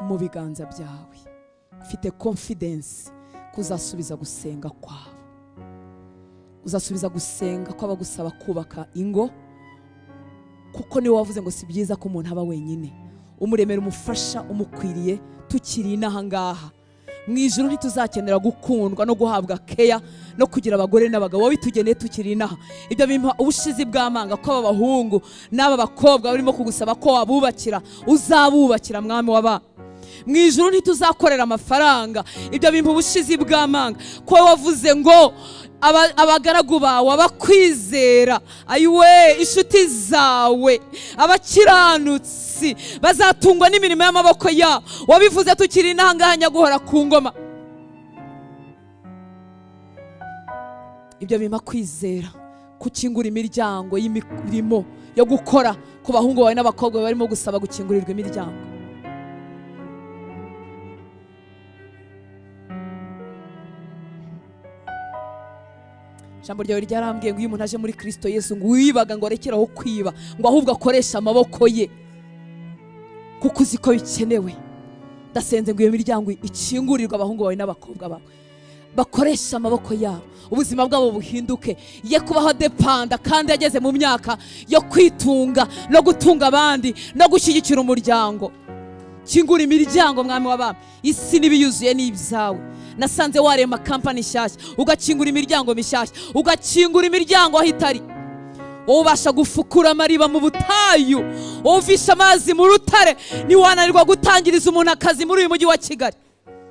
Mu biganza byawe mfite confidence kuzasubiza gusenga kwabo, uzasubiza gusenga kw'abagusaba kubaka ingo, kuko niwe wavuze ngo si byiza ko umuntu aba wenyine, umuremera umufasha umukwiriye. Tukiri inaha ngaha mu ijuru ntituzakenera gukundwa no guhabwa keya no kugira abagore n'abagabo, wabitugeneye tukiri inaha. Ibyo bimpa ubushizi bw'amanga ko aba bahungu n'aba bakobwa barimo kugusaba ko wabubakira, uzabubakira mwami w'abana. Mu ijuru ntituzakorera amafaranga, ibyo bimpa ubushizi bw'amanga ko wavuze ngo abagaragu bawe abakwizera, ayiwe inshuti zawe abakiranutsi bazatungwa n'imirimo y'amaboko yabo. Wabivuze tukiri inaha ngaha nyaguhora ku ngoma. Ibyo bimpa kwizera gukingura imiryango y'imirimo yo gukora ku bahungu bawe n'abakobwa barimo gusaba gukingurirwa imiryango. Ijambo ryawe ryarambwiye ngo iyo umuntu aje muri Kristo Yesu ngo wibaga ngo arekeraho kwiba, ngo ahubwo akoresha amaboko ye kuko uzi ko bikenewe. Ndasenze ngo iyo miryango ikingurirwe abahungu bawe n'abakobwa bawe, bakoresha amaboko yabo, ubuzima bwabo buhinduke, ye kubaho depanda kandi ageze mu myaka yo kwitunga no gutunga abandi no gushyigikira umuryango. Kingura imiryango mwami w'abami, isi n'ibiyuzuye n'ibyawe. Nasanze warema kampani nshyashya, ugakingura imiryango mishyashya, ugakingura imiryango aho itari. Wowe ubasha gufukura amariba mu butayu, wowe uvisha amazi mu rutare, ntiwananirwa gutangiriza umuntu akazi muri uyu mujyi wa Kigali.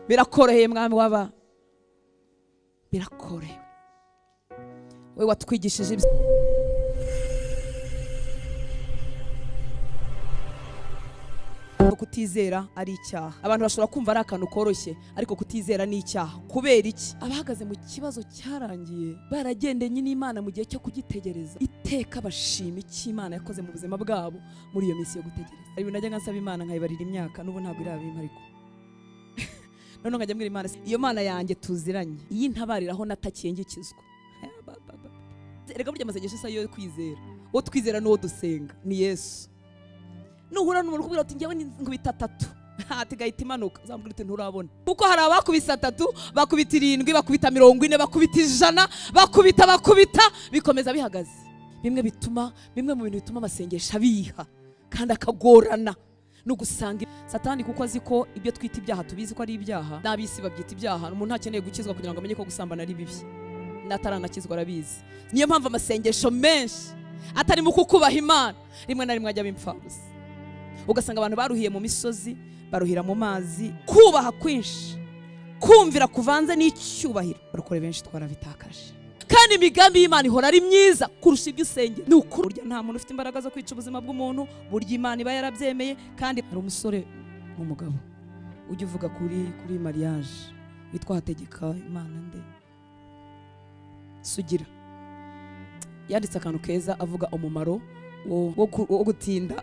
Birakoroheye mwami w'abami, birakoroheye. Wowe watwigishije kutizera ari icyaha. Abantu bashobora kumva ari akantu koroshye, ariko kutizera ni icyaha. Kubera iki? Abahagaze mu kibazo cyarangiye baragendanye n'Imana mu gihe cyo kugitegereza, iteka bashima icyo Imana yakoze mu buzima bwabo muri iyo minsi yo gutegereza. Ari najya nsaba Imana nkayibarira imyaka, n'ubu ntabwo irabimpa, ariko none nkajya mbwira Imana, iyo Mana yanjye tuziranye, iyi ntabariraho natakiye ngikizwa. Erega burya amasengesho si ayo kwizera, uwo twizera n'uwo dusenga ni Yesu. Nuhura n'umuntu ukubwira ati njyewe nkubita atatu, ati gahita imanuka, uzamubwira uti nturabona. Kuko hari abakubise atatu, bakubita 7, bakubita 40, bakubita 100, bakubita bikomeza bihagaze. Bimwe mu bintu bituma amasengesho abiha kandi akagorana no gusanga Satani, kuko azi ko ibyo twita ibyaha tubizi ko ari ibyaha, n'abisi babyita ibyaha. Umuntu ntakeneye gukizwa kugira ngo amenye ko gusambana ari bibi, n'ataranakizwa arabizi. Niyo mpamvu amasengesho menshi atari mu kukubaha Imana rimwe na rimwe ajya bimfabusa. Ugasanga abantu baruhiye mu misozi, baruhira mu mazi, kubaha kwinshi, kumvira kuvanze n'icyubahiro. Barokore benshi twarabitakaje. Kandi imigambi y'Imana ihora ari myiza kurusha ibyo usengera. Ni ukuri burya nta muntu ufite imbaraga zo kwica ubuzima bw'umuntu, burya Imana iba yarabyemeye. Kandi hari umusore n'umugabo ujya uvuga kuri mariage witwa Hategeka Imana nde Sugira, yanditse akantu keza avuga umumaro wo gutinda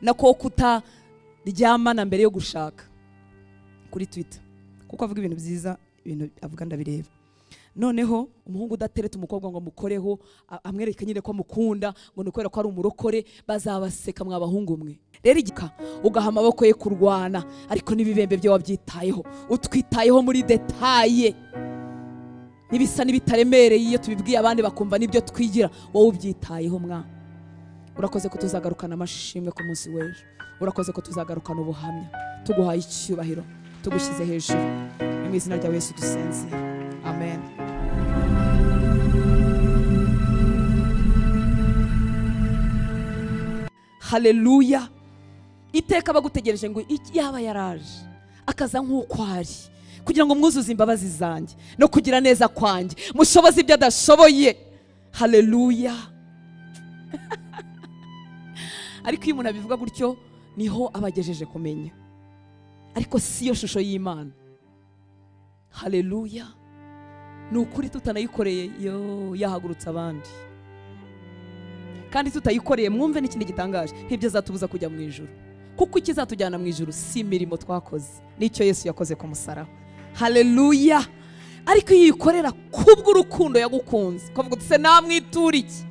nako kutaryamana mbere yo gushaka kuri Twitter, kuko avuga ibintu byiza, ibintu avuga ndabireba. Noneho umuhungu udatereta umukobwa ngo amukoreho, amwereke nyine ko amukunda, ngo ni ukubera ko ari umurokore, bazabaseka mwa bahungu mwe. Rero igika ugaha amaboko ye kurwana, ariko n'ibibembe byo wabyitayeho, utwitayeho muri detaye, n'ibisa n'ibitaremereye iyo tubibwiye abandi bakumva nibyo twigira, wowe ubyitayeho mwa. Urakoze ko tuzagarukana amashimwe ku munsi w'ejo, urakoze ko tuzagarukana ubuhamya. Tuguhaye icyubahiro, tugushyize hejuru, mu izina rya Yesu dusenze, amen. Haleluya. Iteka bagutegereje ngo yaba yaraje akaza nk'uko ari, kugira ngo mwuzuze imbabazi zanjye no kugira neza kwanjye, mushoboze ibyo adashoboye. Haleluya. Ariko iyo umuntu abivuga gutyo niho abagejeje kumenya, ariko si yo shusho y'Imana. Haleluya. Ni ukuri tutanayikoreye yo yahagurutse abandi, kandi tutayikoreye mwumve n'ikindi gitangaje, ntibyo azatubuza kujya mu ijuru, kuko ikizatujyana mu ijuru si imirimo twakoze, nicyo Yesu yakoze ku musaraba. Haleluya. Ariko iyo uyikorera kubw'urukundo yagukunze, ukavuga uti se namwitura iki,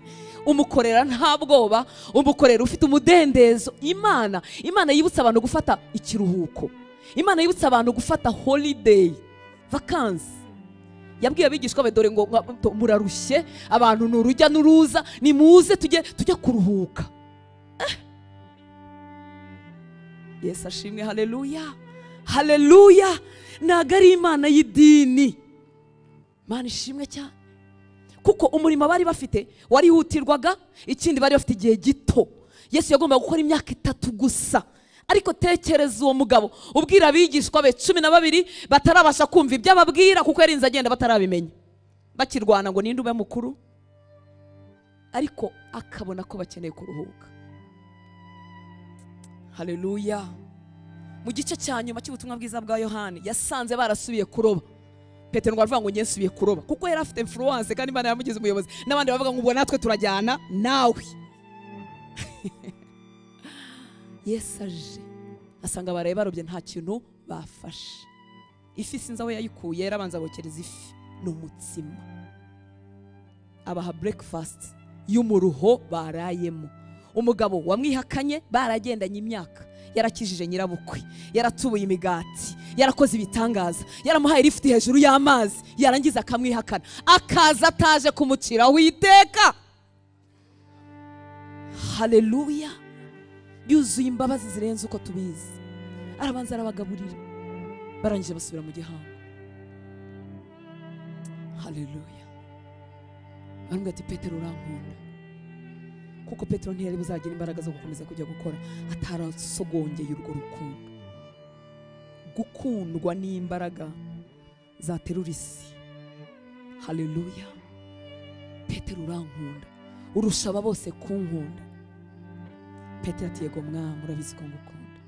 umukorera nta bwoba, umukorera ufite umudendezo. Imana yibutsa abantu gufata ikiruhuko. Imana yibutsa abantu gufata holiday, vacances. Yabwiye abigishwa be, dore ngo murarushye, abantu ni urujya n'uruza, nimuze tujye kuruhuka. Yesu ashimwe, haleluya, haleluya. Ntabwo ari Imana y'idini. Imana ishimwe cyane, kuko umurimo bari bafite warihutirwaga, ikindi bari bafite igihe gito. Yesu yagombaga gukora imyaka 3 gusa. Ariko tekereza uwo mugabo ubwira abigishwa be 12 batarabasha kumva ibyo ababwira, kuko yarinze agenda batarabimenya, bakirwana ngo ninde ube mukuru, ariko akabona ko bakeneye kuruhuka. Haleluya. Mu gice cya nyuma cy'ubutumwa bwiza bwa Yohani, yasanze barasubiye kuroba. Petero ngo aravuga ngo ngiye nsubiye kuroba, kuko yari afite influence kandi Imana yamugize umuyobozi, n'abandi bavuga ngo ubwo natwe turajyana nawe. Yesu aje asanga baraye barobye nta kintu bafashe. Ifi sinzi aho yayikuye, yarabanza abokereza ifi n'umutsima, abaha breakfast y'umuruho barayemo. Umugabo wamwihakanye baragendanye imyaka, yarakijije nyirabukwe, yaratubuye imigati, yarakoze ibitangaza, yaramuhaye lift hejuru y'amazi, yarangiza akamwihakana, akaza ataje kumuciraho iteka. Haleluya. Yuzuye imbabazi zirenze uko tubizi. Arabanza arabagaburira, barangije basubira mu gihango. Haleluya. Baramubwira ati Petero urankunda, kuko Petero ntiyari buzagira imbaraga zo gukomeza kujya gukora atarasogongeye urwo rukundo. Gukundwa n'imbaraga zaterura isi. Haleluya. Petero urankunda, urusha aba bose kunkunda. Petero ati yego mwami, urabizi ko ngukunda.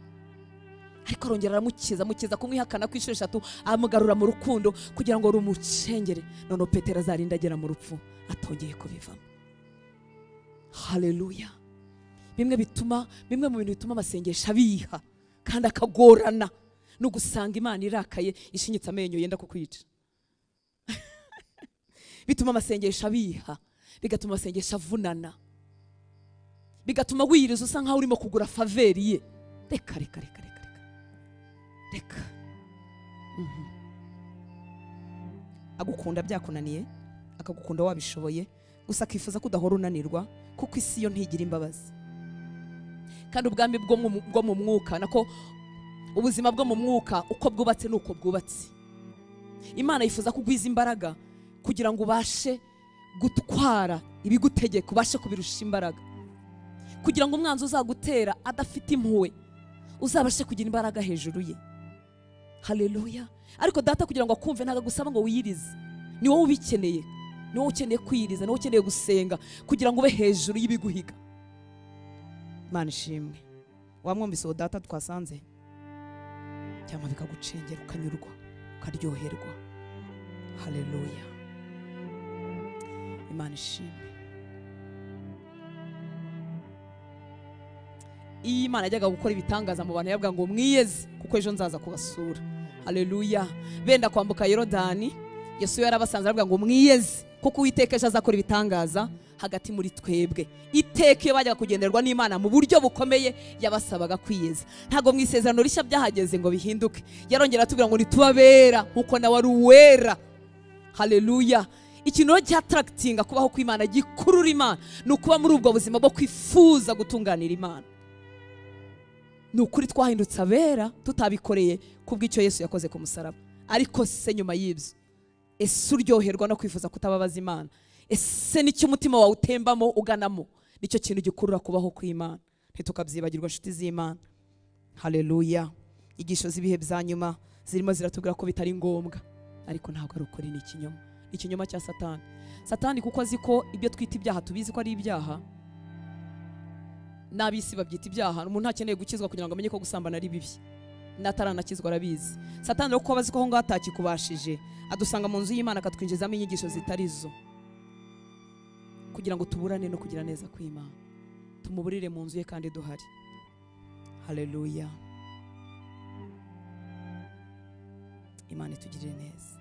Ariko arongera aramukiza, amukiza kumwihakana ku inshuro 3, amugarura mu rukundo kugira ngo rumucengere. None Petero azarinda agera mu rupfu atongeye kubivamo. Haleluya. Bimwe mu bintu bituma amasengesho abiha kandi akagorana no gusanga Imana irakaye ishinyitse amenyo yenda kukwica. Bituma amasengesho abiha, bigatuma amasengesho avunana, bigatuma wiyiriza usa nkaho urimo kugura faveri ye. Reka reka reka reka reka. Agukunda byakunaniye, akagukunda wabishoboye, gusa akifuza ko udahora unanirwa, kuko isi yo ntigira imbabazi. Kandi ubwami bwo mu mwuka, nako ubuzima bwo mu mwuka uko bwubatse nuko bwubatse. Imana yifuza kugwiza imbaraga kugira ngo ubashe gutwara ibigutegeka, ubashe kubirusha imbaraga, kugira ngo umwanzi uzagutera adafite impuhwe uzabashe kugira imbaraga hejuru ye. Haleluya. Ariko data kugira ngo akumve ntago agusaba ngo wiyirize, ni wowe ubikeneye, ni wowe ukeneye kwiyiriza, ni wowe ukeneye gusenga kugira ngo ube hejuru y'ibiguhiga. Imana ishimwe. Wamwumvise uwo data twasanze, cyangwa bikagucengera ukanyurwa ukaryoherwa. Haleluya. Imana ishimwe. Iyo Imana yajyaga gukora ibitangaza mu bantu yavuga ngo mwiyeze kuko ejo nzaza kubasura. Haleluya. Benda kwambuka Yorodani, Yesu yarabasanze aravuga ngo mwiyeze kuko Uwiteka ejo azakora ibitangaza hagati muri twebwe. Iteka iyo bajyaga kugenderwa n'Imana mu buryo bukomeye yabasabaga kwiyeza. Ntago mu isezerano rishya byahageze ngo bihinduke. Yarongera atubwira ngo nitubabera nkuko nawe ari uwera. Haleluya. Ikintu cyattractinga kubaho kw'Imana, gikurura Imana, ni ukuba muri ubwo buzima bwo kwifuza gutunganira Imana. Ni ukuri twahindutse abera tutabikoreye kubw'icyo Yesu yakoze ku musaraba. Ariko se nyuma y'ibyo, ese uryoherwa no kwifuza kutababaza Imana? Ese nicyo umutima wawe utembamo uganamo? Nicyo kintu gikurura kubaho kw'Imana. Ntitukabyibagirwa nshuti z'Imana. Haleluya. Inyigisho z'ibihe bya nyuma zirimo ziratubwira ko bitari ngombwa, ariko ntabwo ari ukuri, ni ikinyoma. Ikinyoma cya Satani. Satani kuko azi ko ibyo twita ibyaha tubizi ko ari ibyaha, n'abisi babyita ibyaha. Umuntu ntakeneye gukizwa kugira ngo amenye ko gusambana ari bibi, n'ataranakizwa arabizi. Satani rero kuko abazi ko aho ngaho atakikubashije, adusanga mu nzu y'Imana akatwinjizamo inyigisho zitari zo, kugira ngo tuburane no kugira neza kw'Imana, tumuburire mu nzu ye kandi duhari. Haleluya. Imana itugirire neza.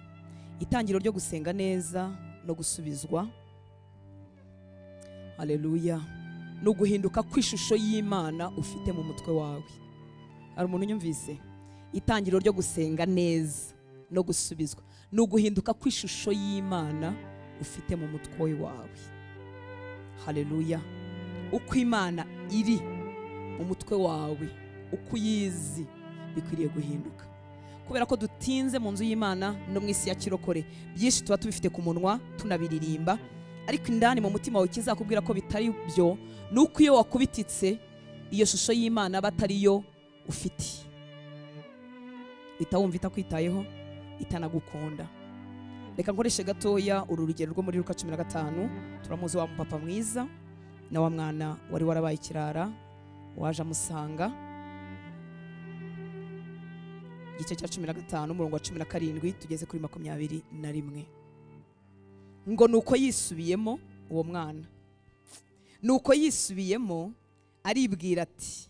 Itangiro ryo gusenga neza no gusubizwa, haleluya, no guhinduka kw'ishusho y'Imana ufite mu mutwe wawe. Hari umuntu unyumvise? Itangiriro ryo gusenga neza no gusubizwa ni uguhinduka kw'ishusho y'Imana ufite mu mutwe wawe. Haleluya. Uko Imana iri mu mutwe wawe, uko uyizi, bikwiriye guhinduka. Kubera ko dutinze mu nzu y'Imana no mu isi ya kirokore, byinshi tuba tubifite ku munwa tunabiririmba, ariko indani mu mutima wawe kizakubwira ko bitari byo, nuko iyo wakubititse iyo shusho y'Imana batari yo ufite, itawumva, itakwitayeho, itanagukunda. Reka nkoreshe gatoya uru rugero rwo muri Luka 15. Turamuzi wa mupapa mwiza na wa mwana wari warabaye ikirara waje amusanga. Igice cya 15 umurongo wa 17 tugeze kuri 21. Ngo nuko yisubiyemo uwo mwana, nuko yisubiyemo aribwira ati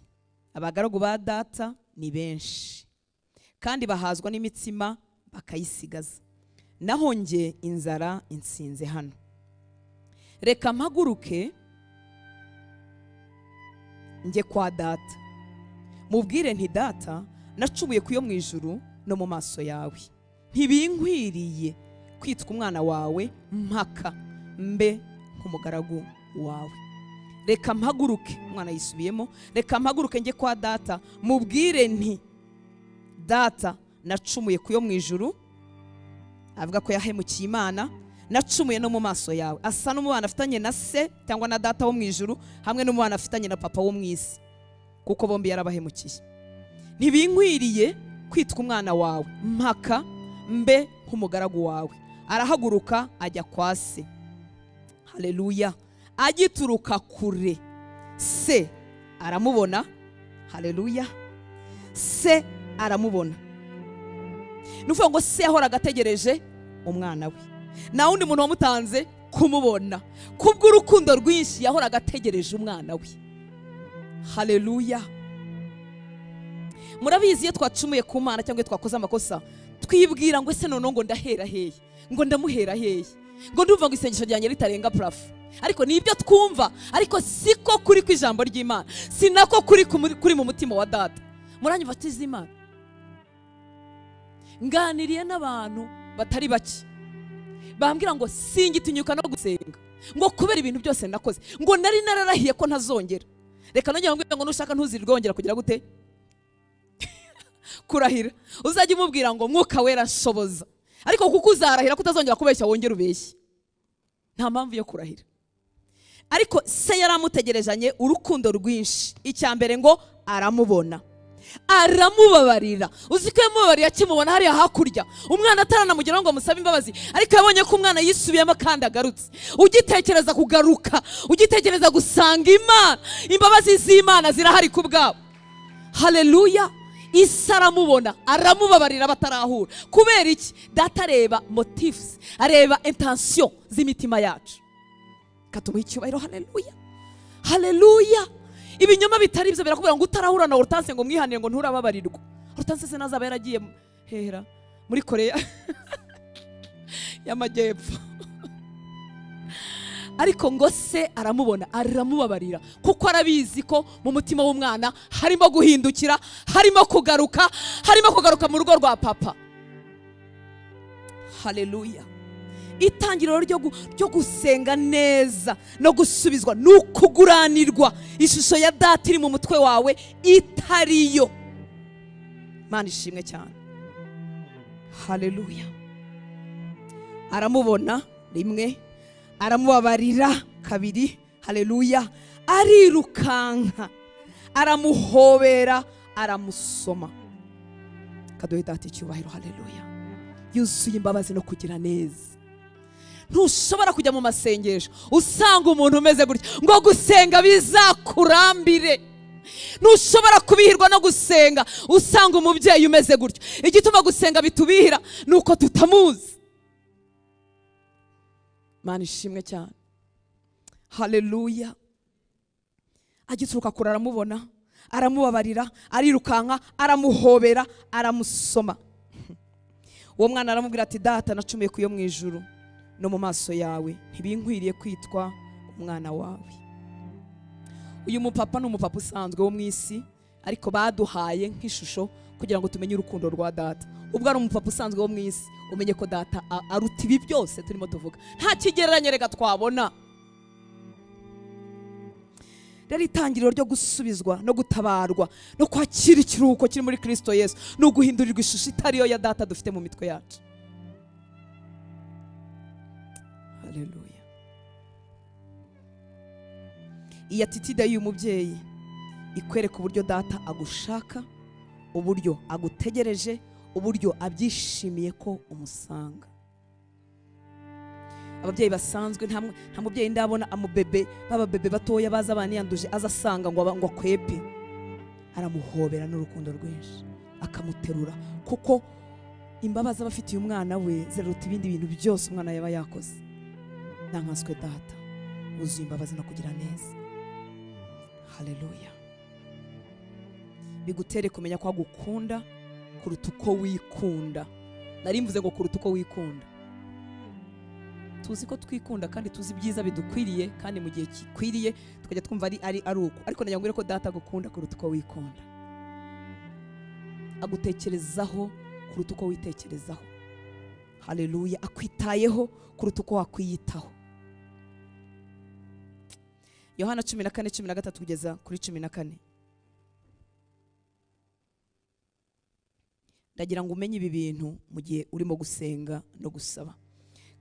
abagaragu ba data ni benshi kandi bahazwa n'imitsima bakayisigaza, naho nge inzara insinze hano. Reka mpaguruke njye kwa data, mubwire nti data nacumuye ku yo mu ijuru no mu maso yawe, ntibinkwiriye kwitwa umwana wawe, mpaka mbe nk'umugaragu wawe. Reka mpaguruke, umwana yisubiyemo, reka mpaguruke njye kwa data, mubwire nti data nacumuye ku yo mu ijuru, avuga ko yahemukiye Imana, nacumuye no mu maso yawe. Asa n'umubano afitanye na se cyangwa na data wo mu ijuru hamwe n'umubano afitanye na papa wo mu isi, kuko bombi yarabahemukiye. Ntibinkwiriye kwitwa umwana wawe, mpaka mbe nk'umugaragu wawe. Arahaguruka ajya kwa se. Haleluya. Agituruka kure se aramubona. Haleluya. Se aramubona. Nuvuga ngo se yahoraga ategereje umwana we, na wundi muntu wamutanze kumubona. Kubw'urukundo rwinshi yahoraga ategereje umwana we. Haleluya. Murabizi iyo twacumuye ku Mana cyangwa twakoze amakosa, twibwira ngo ese none ngo ndahera hehe, ngo ndamuhera hehe, ngo ndumva ngo isengesho ryanjye ritarenga plafond. Ariko nibyo twumva, ariko siko kuri ku ijambo ry'Imana, sinako kuri mu mutima wa data. Muranyumva tizimana? Nganiriye n'abantu batari bake bambwira ngo singitinyuka no gusenga, ngo kubera ibintu byose nakoze, ngo nari nararahiye ko ntazongera. Reka nongera ngo nushaka ntuzirirwe wongera kugira gute kurahira, uzajya umubwira ngo mwuka wera nshoboza, ariko kuko uzarahira kutazongera kubeshya wongera ubeshye, nta mpamvu yo kurahira. Ariko se yaramutegerejanye urukundo rwinshi. Icya mbere ngo aramubona, aramubabarira. Uzi ko yamubabariye akimubona hariya hakurya, umwana ataranamugeraho ngo amusabe imbabazi, ariko yabonye ko umwana yisubiyemo kandi agarutse. Ugitekereza kugaruka, ugitekereza gusanga Imana, imbabazi z'Imana zirahari ku bwabo. Haleluya. Isi aramubona, aramubabarira batarahura. Kubera iki? Data areba motifs, areba intention z'imitima yacu. Katumuha icyubahiro. Haleluya. Haleluya. Ibinyoma bitari ibyo birakubwira ngo utarahura na Hortense ngo mwihanire ngo nturababarirwa. Hortense se nazaba yaragiye hera muri Korea y'amajyepfo. Ariko ngo se aramubona, aramubabarira, kuko arabizi ko mu mutima w'umwana harimo guhindukira, harimo kugaruka, harimo kugaruka mu rugo rwa papa. Haleluya. Itangiriro ryo gusenga neza no gusubizwa ni ukuguranirwa ishusho ya data iri mu mutwe wawe itariyo. Mana ishimwe cyane. Haleluya. Aramubona rimwe, aramubabarira kabiri. Haleluya. Arirukanka, aramuhobera, aramusoma. Kaduhe data icyubahiro. Haleluya. Yuzuye imbabazi no kugira neza. Ntushobora kujya mu masengesho usanga umuntu umeze gutya ngo gusenga bizakurambire. Ntushobora kubihirwa no gusenga usanga umubyeyi umeze gutya. Igituma gusenga bitubihira nuko tutamuzi. Mana ishimwe cyane. Haleluya. Agituruka kure aramubona, aramubabarira, arirukanka, aramuhobera, aramusoma. Uwo mwana aramubwira ati data nacumuye ku yo mu ijuru no mu maso yawe, ntibinkwiriye kwitwa umwana wawe. Uyu mupapa ni umupapa usanzwe wo mu isi, ariko baduhaye nk'ishusho kugira ngo tumenye urukundo rwa data. Ubwo ari umupapa usanzwe wo mu isi, umenye ko data aruta ibi byose turimo tuvuga. Nta kigereranyo reka twabona. Rero itangiriro ryo gusubizwa no gutabarwa no kwakira ikiruhuko kiri muri Kristo Yesu ni uguhindurirwa ishusho itariyo ya data dufite mu mitwe yacu. Haleluya. Iyi attitude y'uyu mubyeyi ikwereka uburyo data agushaka, uburyo agutegereje, uburyo abyishimiye ko umusanga. Ababyeyi basanzwe nta mubyeyi ndabona amubebe baba bebe batoya baza baniyanduje aza asanga ngo akwepe, aramuhobera n'urukundo rwinshi akamuterura, kuko imbabazi abafitiye umwana we ziruta ibindi bintu byose umwana yaba yakoze. Nankanswe data wuzuye imbabazi no kugira neza. Haleluya. Bigutere kumenya ko agukunda kuruta uko wikunda. Nari mvuze ngo kuruta uko wikunda. Tuzi ko twikunda kandi tuzi ibyiza bidukwiriye kandi mu gihe kikwiriye tukajya twumva ari uko, ariko nagira ngo ko data agukunda kuruta uko wikunda, agutekerezaho kuruta uko witekerezaho. Haleluya. Akwitayeho kuruta uko wakwiyitaho. Yohana 14:13 kugeza kuri 14. Ndagira ngo umenye ibi bintu mu gihe urimo gusenga no gusaba.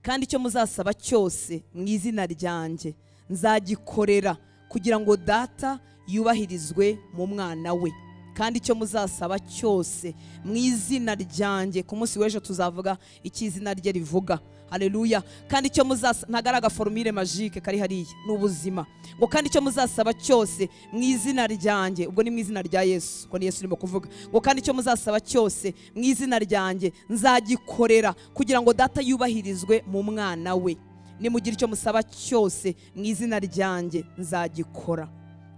Kandi icyo muzasaba cyose mu izina ryanjye nzagikorera, kugira ngo data yubahirizwe mu mwana we. Kandi icyo muzasaba cyose mu izina ryanjye, ku munsi w'ejo tuzavuga icyo izina rye rivuga. Haleluya. Kandi icyo muzasaba, ntagaraga formule magique kari hariya, ni ubuzima. Ngo kandi icyo muzasaba cyose mu izina ryanjye, ubwo ni mu izina rya Yesu, ko ni Yesu urimo kuvuga. Ngo kandi icyo muzasaba cyose mu izina ryanjye nzagikorera, kugira ngo data yubahirizwe mu mwana we. Nimugira icyo musaba cyose mu izina ryanjye nzagikora.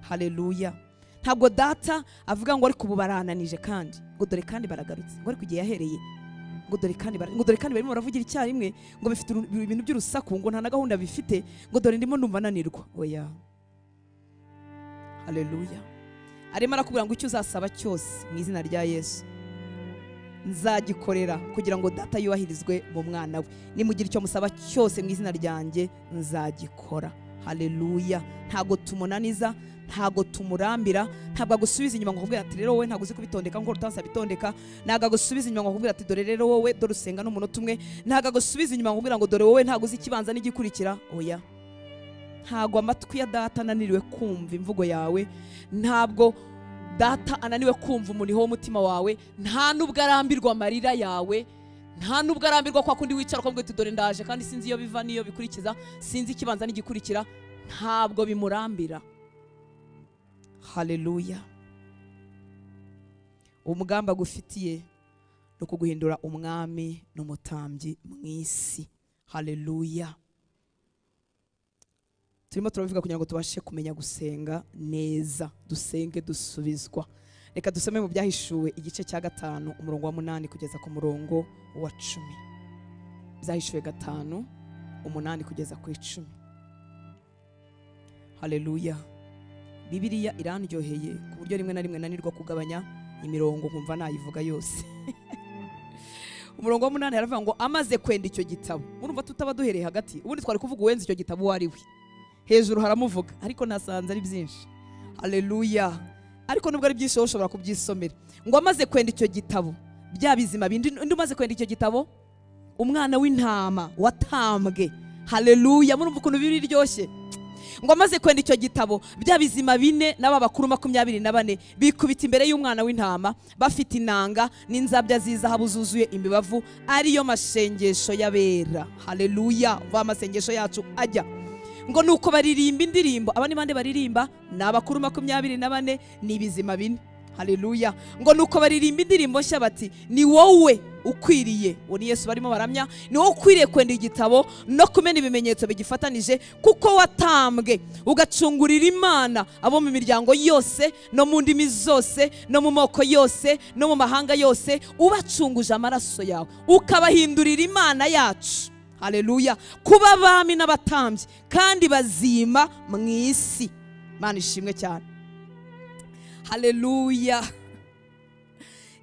Haleluya. Ntabwo data avuga ngo ariko ubu barananije kandi ngo dore kandi baragarutse, ngo ariko igihe yahereye, ngo dore kandi barimo baravugira icyarimwe, ngo bifite ibintu by'urusaku, ngo nta na gahunda bifite, ngo dore ndimo ndumva nanirwa. Oya. Haleluya. Arimo arakubwira ngo icyo uzasaba cyose mu izina rya Yesu nzagikorera, kugira ngo data yubahirizwe mu mwana we. Nimugira icyo musaba cyose mu izina ryanjye nzagikora. Haleluya. Ntago tumunaniza, ntago tumurambira, ntabwo agusubiza inyuma ngo akubwira ati rero wowe ntago uzi kubitondeka ngo utansa bitondeka, ntago agusubiza inyuma ngo akubwira ati dore rero wowe dore usenga n'umunota umwe, ntago agusubiza inyuma ngo akubwira ngo dore wowe ntago uzi ikibanza n'igikurikira. Oya. Ntago amatwi ya data ananiriwe kumva imvugo yawe, ntabwo data ananiwe kumva umuniho w'umutima wawe, nta nubwo arambirwa amarira yawe, nta nubwo arambirwa kwa kundi wicara ukamubwira uti dore ndaje kandi sinzi iyo biva n'iyo bikurikiza, sinzi ikibanza n'igikurikira, ntabwo bimurambira. Haleluya. Umugambi agufitiye no kuguhindura umwami n'umutambyi mu isi. Haleluya. Turimo turabivuga kugira ngo tubashe kumenya gusenga neza, dusenge dusubizwa. Reka dusome mu byahishuwe igice cya 5 umurongo wa 8 kugeza ku murongo wa 10. Byahishuwe 5 8 kugeza ku 10. Haleluya. Bibiliya irandyoheye ku buryo rimwe na rimwe nanirwa kugabanya imirongo nkumva nayivuga yose. Umurongo wa 8 aravuga ngo amaze kwenda icyo gitabo. Murumva tutaba duhereye hagati, ubundi twari kuvuga uwenze icyo gitabo wari we. Hejuru haramuvuga ariko nasanze ari byinshi. Haleluya. Ariko nubwo ari byinshi ushobora kubyisomera. Ngo amaze kwenda icyo gitabo, bya bizima bindi, undi umaze kwenda icyo gitabo, umwana w'intama watambwe. Haleluya. Murumva ukuntu biri ryoshye. Ngo amaze kwenda icyo gitabo, bya bizima bine n'aba bakuru 24 bikubita imbere y'umwana w'intama, bafite inanga n'inzabya z'izahabu zuzuye imibavu, ariyo masengesho y'abera. Haleluya. Va amasengesho yacu ajya. Ngo nuko baririmba indirimbo. Aba ni bande baririmba? Ni abakuru 24 ni ibizima bine. Haleluya. Ngo nuko baririmba indirimbo nshya bati ni wowe ukwiriye. Uwo ni Yesu barimo baramya. Ni wowe ukwiriye kwenda igitabo no kumena ibimenyetso bigifatanije, kuko watambwe ugacungurira Imana abo mu miryango yose no mu ndimi zose no mu moko yose no mu mahanga yose, ubacunguje amaraso yawe ukabahindurira Imana yacu. Haleluya. Kuba abami n'abatambyi kandi bazima mu isi. Imana ishimwe cyane. Haleluya.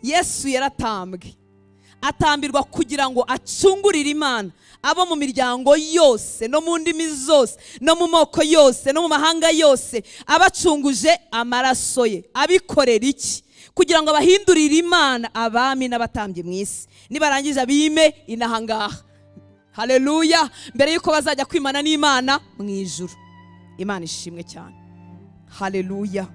Yesu yaratambwe, atambirwa kugira ngo acungurire Imana abo mu miryango yose no mu ndimi zose no mu moko yose no mu mahanga yose, abacunguje amaraso ye. Abikorera iki? Kugira ngo abahindurire Imana abami n'abatambyi mu isi, nibarangiza bime inahangaha. Haleluya! Mbere yuko bazajya kwimana n'Imana mu ijuru. Imana ishimwe cyane. Haleluya!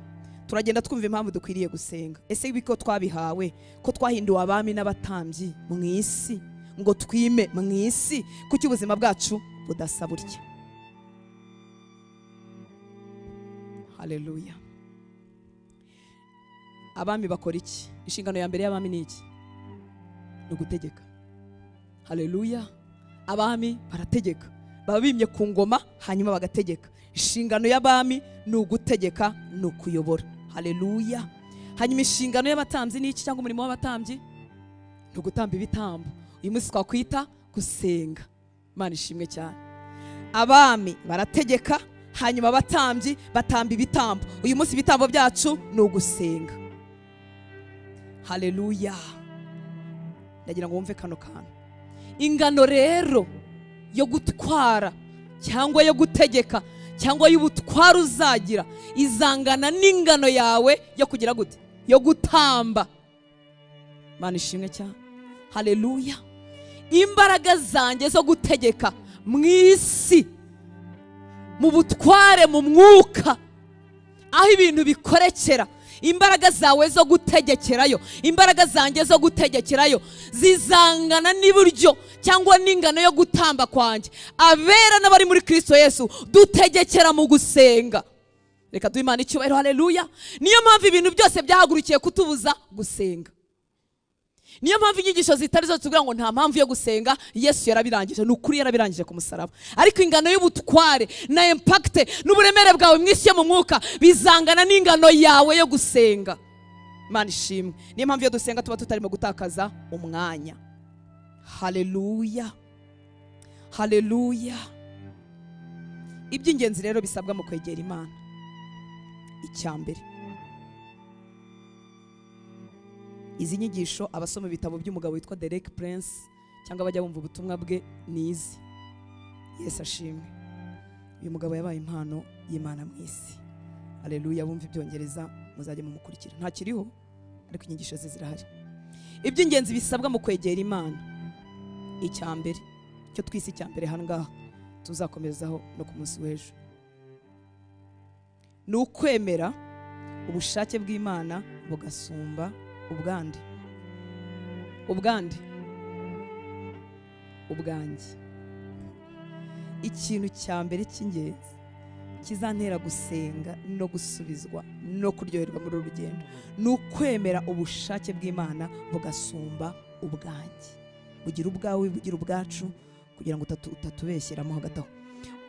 Turagenda twumva impamvu dukwiriye gusenga. Ese biko twabihawe ko twahinduwe abami n'abatambyi mu isi, ngo twime mu isi, kuki ubuzima bwacu budasa burya? Haleluya! Abami bakora iki? Inshingano ya mbere y'abami ni iki? Ni ugutegeka. Haleluya! Abami barategeka, baba bimye ku ngoma hanyuma bagategeka. Inshingano y'abami ni ugutegeka, ni ukuyobora. Haleluya! Hanyuma inshingano y'abatambyi ni iki, cyangwa umurimo w'abatambyi? Ni ugutamba ibitambo. Uyu munsi twakwita gusenga. Imana ishimwe cyane. Abami barategeka, hanyuma abatambyi batamba ibitambo. Uyu munsi ibitambo byacu ni ugusenga. Haleluya! Ndagira ngo wumve kano kantu. Ingano rero yo gutwara cyangwa yo gutegeka cyangwa y'ubutwara uzagira izangana n'ingano yawe yo kugira gute? Yo gutamba. Imana ishimwe cyane. Haleluya! Imbaraga zanjye zo gutegeka mu isi, mu butware, mu mwuka, aho ibintu bikorekera, imbaraga zawe zo gutegekerayo, imbaraga zanjye zo gutegekerayo zizangana n'iburyo cyangwa n'ingano yo gutamba kwanjye. Abera n'abari muri Kristo Yesu dutegekera mu gusenga. Reka duhe Imana icyubahiro. Haleluya! Niyo mpamvu ibintu byose byahagurukiye kutubuza gusenga. Niyo mpamvu inyigisho zitari zo tubwira ngo nta mpamvu yo gusenga, Yesu yarabirangije. Ni ukuri yarabirangije ku musaraba. Ariko ingano y'ubutware na impact n'uburemere bwawe mu isi yo mu mwuka bizangana n'ingano yawe yo gusenga. Imana ishimwe. Niyo mpamvu iyo dusenga tuba tutarimo gutakaza umwanya. Haleluya! Haleluya! Iby'ingenzi rero bisabwa mu kwegera Imana, icya mbere, izi nyigisho abasoma ibitabo by'umugabo witwa Derek Prince cyangwa bajya bumva ubutumwa bwe ni izi. Yesu ashimwe. Uyu mugabo yabaye impano y'Imana mu isi. Haleluya! Bumva ibyongereza muzajye mumukurikira. Ntakiriho ariko inyigisho ze zirahari. Iby'ingenzi bisabwa mu kwegera Imana, icya mbere, cyo twise icya mbere hano ngaha tuzakomezaho no ku munsi w'ejo, ni ukwemera ubushake bw'Imana bugasumba ubwande. Ubwande, ubwanjye. Ikintu cya mbere cy'ingenzi kizantera gusenga no gusubizwa no kuryoherwa muri uru rugendo ni ukwemera ubushake bw'Imana bugasumba ubwanjye. Bugira ubwawe, bugira ubwacu, kugira ngo utatubeshyeramo hagati aho.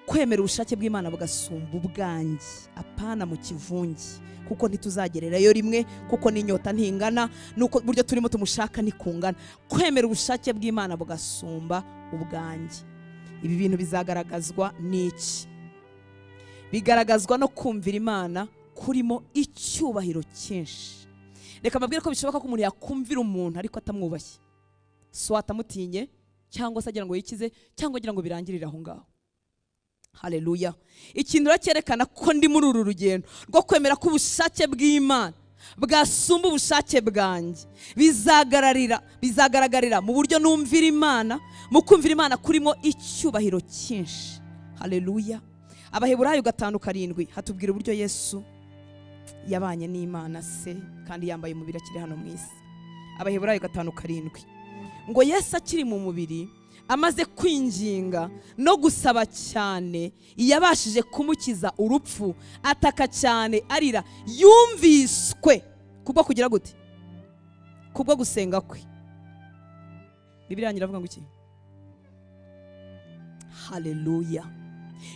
Kwemera ubushake bw'Imana bugasumba ubwanjye, apana mu kivunge, kuko ntituzagererayo rimwe, kuko n'inyota ntingana, nuko buryo turimo tumushaka ntikungana. Kwemera ubushake bw'Imana bugasumba ubwanjye. Ibi bintu bizagaragazwa n'iki? Bigaragazwa no kumvira Imana kurimo icyubahiro cyinshi. Reka mbabwire ko bishoboka ko umuntu yakumvira umuntu ariko atamwubashye, so atamutinye, cyangwa se agira ngo yikize, cyangwa agira ngo birangirire aho ngaho. Haleluya! Ikintu cyerekana ko ndi muri uru rugendo rwo kwemera ko ubushake bw'Imana bwasumba ubushake bwanjye bizagaragarira mu buryo numvira Imana, mu kumvira Imana kurimo icyubahiro cyinshi. Haleluya! Abaheburayo 5:7 hatubwira uburyo Yesu yabanye n'Imana se kandi yambaye umubiri akiri hano mu isi. Abaheburayo 5:7 ngo Yesu akiri mu mubiri amaze kwinginga no gusaba cyane, yabashije kumukiza urupfu, ataka cyane arira, yumviswe kubwo kugira gute? Kubwo gusenga kwe. Bibiliya iravuga ngo iki? Haleluya!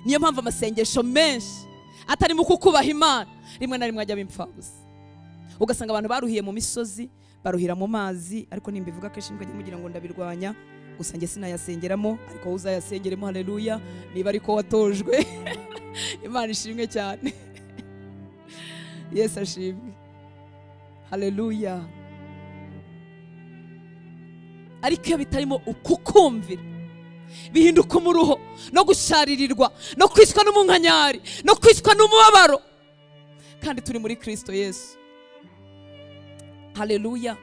Niyo mpamvu amasengesho menshi atari mu kukubaha Imana rimwe na rimwe ajya bimfabusa. Ugasanga abantu baruhiye mu misozi, baruhira mu mazi, ariko nimbivuga kenshi mukajya mugira ngo ndabirwanya, gusa njye sinayasengeramo, ariko wowe uzayasengeremo. Haleluya! Niba ariko watojwe. Imana ishimwe cyane. Yesu ashimwe. Haleluya! Ariko iyo bitarimo ukukumvira, bihinduka umuruho no gusharirirwa no kwicwa n'umunkanyari no kwicwa n'umubabaro. Kandi turi muri Kristo Yesu. Haleluya.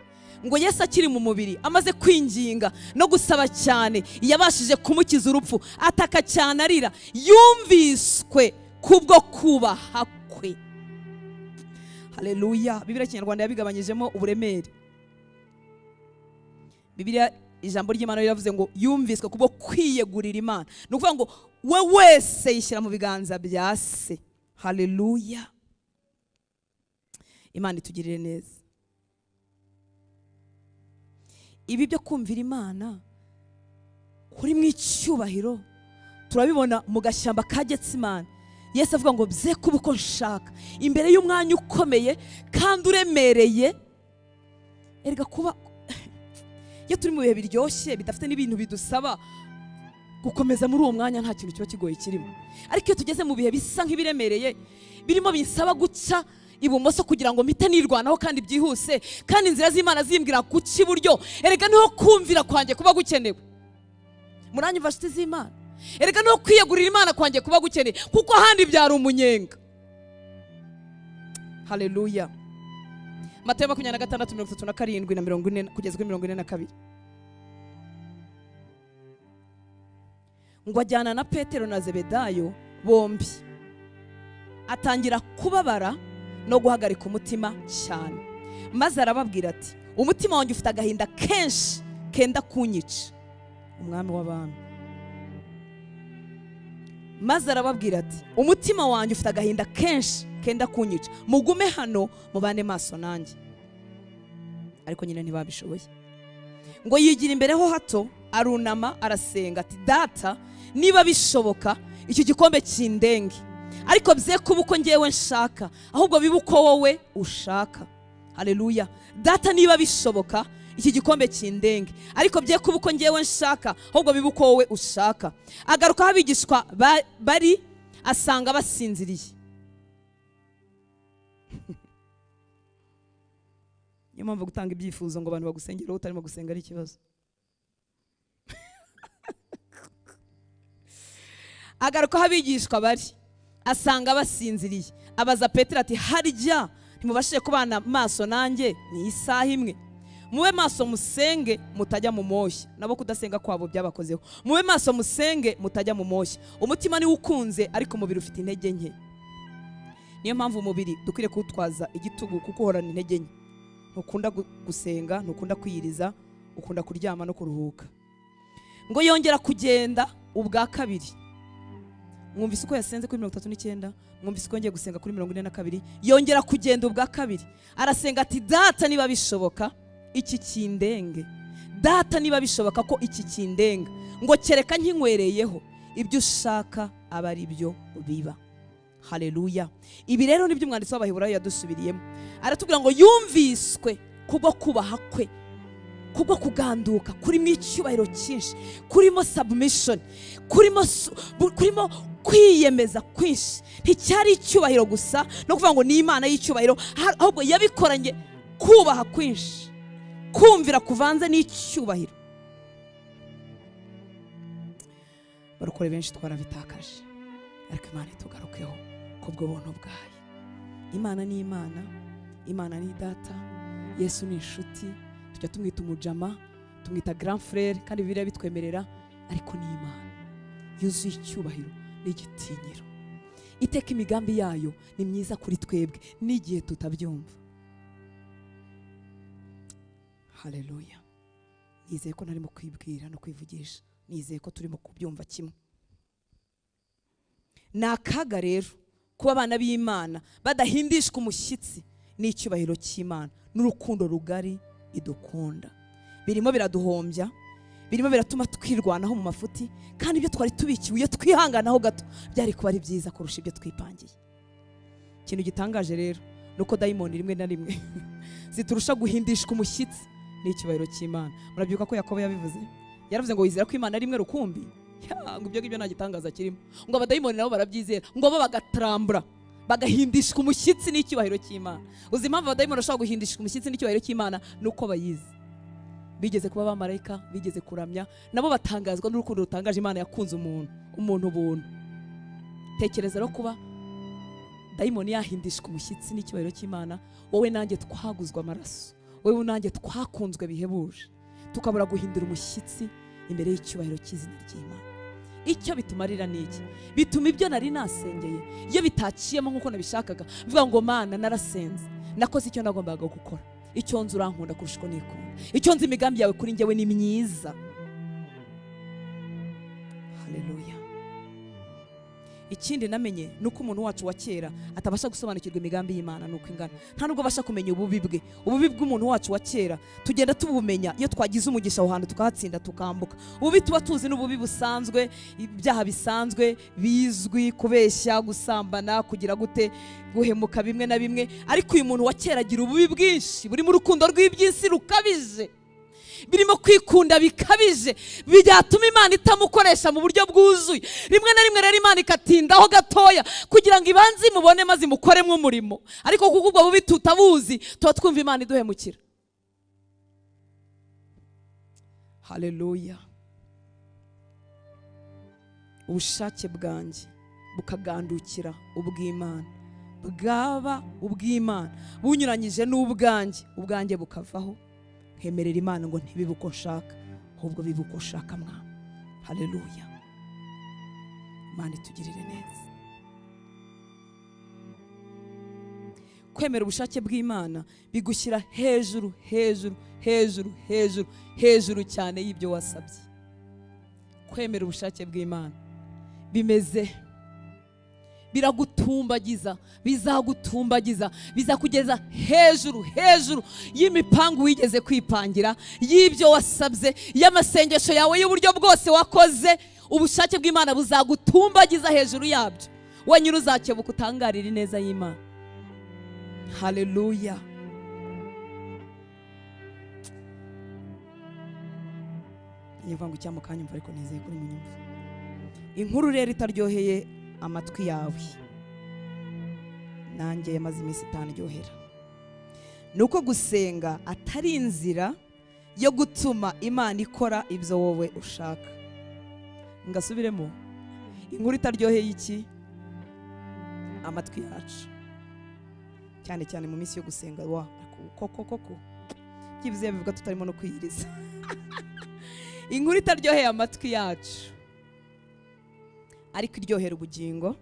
Ngo Yesu akiri mu mubiri amaze kwinginga no gusaba cyane, yabashije kumukiza urupfu, ataka cyane arira, yumviswe kubwo kubaha kwe. Haleluya. Bibiliya Kinyarwanda yabigabanyijemo uburemere. Bibiliya ijambo ry'Imana riravuze ngo yumviswe kubwo kwiyegurira Imana. Ni ukuvuga ngo we wese yishyira mu biganza bya se. Haleluya. Imana itugirire neza. Ibi byo kumvira Imana kuri mu icyubahiro turabibona mu gashyamba ka Getsimani. Yesu avuga ngo bye kuba uko nshaka, imbere y'umwanya ukomeye kandi uremereye. Erega kuba iyo turi mu bihe biryoshye bidafite n'ibintu bidusaba gukomeza muri uwo mwanya, nta kintu kiba kigoye kirimo. Ariko iyo tugeze mu bihe bisa nk'ibiremereye, birimo bisaba guca ibumoso kugira ngo mpite nirwanaho kandi byihuse, kandi inzira z'Imana zimbwira guca iburyo, erega niho kumvira kwanjye kuba gukenewe. Muranyumva nshuti z'Imana? Erega niho kwiyegurira Imana kwanjye kuba gukenewe, kuko ahandi byari umunyenga. Haleluya. Matayo 26 37 na 40 kugeza kuri 42. Ngo ajyana na Petero na Zebedayo bombi, atangira kubabara no guhagarika umutima cyane. Maze arababwira ati umutima wanjye ufite agahinda kenshi kenda kunyica. Umwami w'abami. Maze arababwira ati umutima wanjye ufite agahinda kenshi kenda kunyica, mugume hano mubane maso nanjye. Ariko nyine ntibabishoboye. Ngo yigira imbere ho hato, arunama arasenga ati data, niba bishoboka iki gikombe kindenge, ariko bye kuba uko ngewe nshaka, ahubwo bibe uko wowe ushaka. Haleluya. Data, niba bishoboka iki gikombe kindenge, ariko bye kuba uko ngewe nshaka, ahubwo bibe uko wowe ushaka. Agaruka abigishwa bari, asanga basinziriye. Niyo mpamvu gutanga ibyifuzo ngo abantu bagusengera utarimo gusenga ari ikibazo. Agaruka abigishwa bari, asanga basinziriye, abaza Petero ati harya ntimubashije kubana maso nanjye ni isaha imwe? Mube maso musenge mutajya mu moshya. Nabo kudasenga kwabo byabakozeho. Mube maso musenge mutajya mu moshya. Umutima ni ukunze ariko umubiri ufite intege nke. Niyo mpamvu umubiri dukwiriye kuwutwaza igitugu, kuko uhorana intege nke. Ntukunda gusenga, ntukunda kwiyiriza, ukunda kuryama no kuruhuka. Ngo yongera kugenda ubwa kabiri. Mwumvise uko yasenze kuri 39, mwumvise uko yongeye gusenga kuri 42, yongera kugenda ubwa kabiri. Arasenga ati data, niba bishoboka iki kindenge. Data, niba bishoboka ko iki kindenga, ngo kereka nkinywereyeho, ibyo ushaka aba ari byo biba. Haleluya. Ibi rero nibyo umwanditsi w'Abaheburayo yadusubiriyemo. Aratubwira ngo yumviswe kubwo kubaha kwe, kubwo kuganduka kurimo icyubahiro cyinshi, kurimo submission, kurimo kwiyemeza kwinshi. Nticyari icyubahiro gusa no kuvuga ngo ni Imana y'icyubahiro, ahubwo yabikoranye kubaha kwinshi, kumvira kuvanze n'icyubahiro. Barokore benshi twarabitakaje, ariko Imana itugarukeho kubwo buntu bwayo. Imana ni Imana, Imana ni data, Yesu ni inshuti, tujya tumwita umujama, tumwita grand frère, kandi Bibiliya bitwemerera, ariko ni Imana yuzuye icyubahiro n'igitinyiro. Iteka imigambi yayo ni myiza kuri twebwe n'igihe tutabyumva. Haleluya. Nizeye ko narimo kwibwira no kwivugisha, nizeye ko turimo kubyumva kimwe. Ni akaga rero kuba abana b'Imana badahindishwa umushyitsi n'icyubahiro cy'Imana n'urukundo rugari idukunda. Birimo biraduhombya, birimo biratuma twirwanaho mu mafuti, kandi ibyo twari tubikiwe iyo twihanganaho gato byari kuba ari byiza kurusha ibyo twipangiye. Ikintu gitangaje rero nuko dayimoni rimwe na rimwe ziturusha guhindishwa umushyitsi n'icyubahiro cy'Imana. Murabyuka ko Yakobo yabivuze, yaravuze ngo wizera ko Imana ari imwe rukumbi, ngo ibyo ngibyo nta gitangaza kirimo, ngo abadayimoni nabo barabyizera, ngo bo bagatrambura bagahindishwa umushyitsi n'icyubahiro cy'Imana. Uzi impamvu abadayimoni bashobora guhindishwa umushyitsi n'icyubahiro cy'Imana? Nuko bayizi, Bigeze kuba abamarayika, bigeze kuramya, nabo batangazwa n'urukundo rutangaje Imana yakunze umuntu, umuntu ubuntu. Tekereza rero kuba dayimoni yahindishwa umushyitsi n'icyubahiro cy'Imana, wowe nanjye twaguzwe amaraso, wowe nanjye twakunzwe bihebuje, tukabura guhindura umushyitsi imbere y'icyubahiro cy'izina ry'Imana. Icyo bitumarira ni iki? Bituma ibyo nari nasengeye iyo bitaciyemo nk'uko nabishakaga, mvuga ngo Mana narasenze, nakoze icyo nagombaga gukora, icyo nzi urankunda kurusha uko nikunda, icyo nzi imigambi yawe kuri njyewe ni myiza. Haleluya. Ikindi namenye nuko umuntu wacu wa kera atabasha gusobanukirwa imigambi y'Imana nuko ingana. Nta nubwo abasha kumenya ububi bwe. Ububi bw'umuntu wacu wa kera tugenda tubumenya iyo twagize umugisha aho hantu tukahatsinda tukambuka. Ububi tuba tuzi n'ububi busanzwe, ibyaha bisanzwe bizwi, kubeshya, gusambana, kugira gute, guhemuka bimwe na bimwe. Ariko uyu muntu wa kera agira ububi bwinshi buri mu rukundo rw'iby'isi rukabije, birimo kwikunda bikabije, byatuma Imana itamukoresha mu buryo bwuzuye. Rimwe na rimwe rero Imana ikatindaho gatoya kugira ngo ibanze imubone maze imukoremo umurimo. Ariko kuko ubwo bubi tutabuzi, tuba twumva Imana iduhemukira. Haleluya. Ubushake bwanjye bukagandukira ubw'Imana, bwaba ubw'Imana bunyuranyije n'ubwanjye, ubwanjye bukavaho, nkemerera Imana ngo ntibibe uko nshaka, ahubwo bibe uko ushaka Mwana. Haleluya. Imana itugirire neza. Kwemera ubushake bw'Imana bigushyira hejuru hejuru hejuru hejuru hejuru cyane y'ibyo wasabye. Kwemera ubushake bw'Imana bimeze biragutumbagiza, bizagutumbagiza, bizakugeza hejuru hejuru y'imipangu wigeze kwipangira, y'ibyo wasabye, y'amasengesho yawe y'uburyo bwose wakoze. Ubushake bw'Imana buzagutumbagiza hejuru yabyo. Wenyine uzakebuka utangarira ineza y'Imana. Haleluya. Nyivuga ngo icyamukanyumva ariko nizeye kuri munyumva. Inkuru rero itaryoheye amatwi yawe, nanjye yamaze iminsi itanryohera, nuko gusenga atari inzira yo gutuma Imana ikora ibyo wowe ushaka. Ngasubiremo, inkuru itaryoheye iki? Amatwi yacu, cyane cyane mu minsi yo gusenga. Wa koko koko byibuze bivuga tutarimo no kwiyiriza. Inkuru itaryoheye amatwi yacu ariko iryohera ubugingo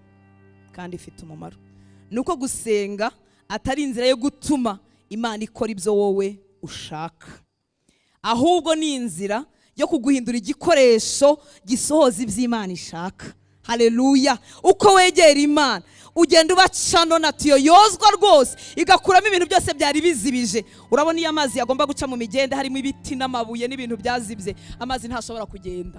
kandi ifite umumaro, nuko gusenga atari inzira yo gutuma Imana ikora ibyo wowe ushaka, ahubwo ni inzira yo kuguhindura igikoresho gisohoza iby'Imana ishaka. Haleluya. Uko wegera Imana ugenda ubacano na tiyo yozwa rwose, igakuramo ibintu byose byari bizibije. Urabona iyo amazi yagomba guca mu migende harimo ibiti n'amabuye n'ibintu byazibye, amazi ntashobora kugenda.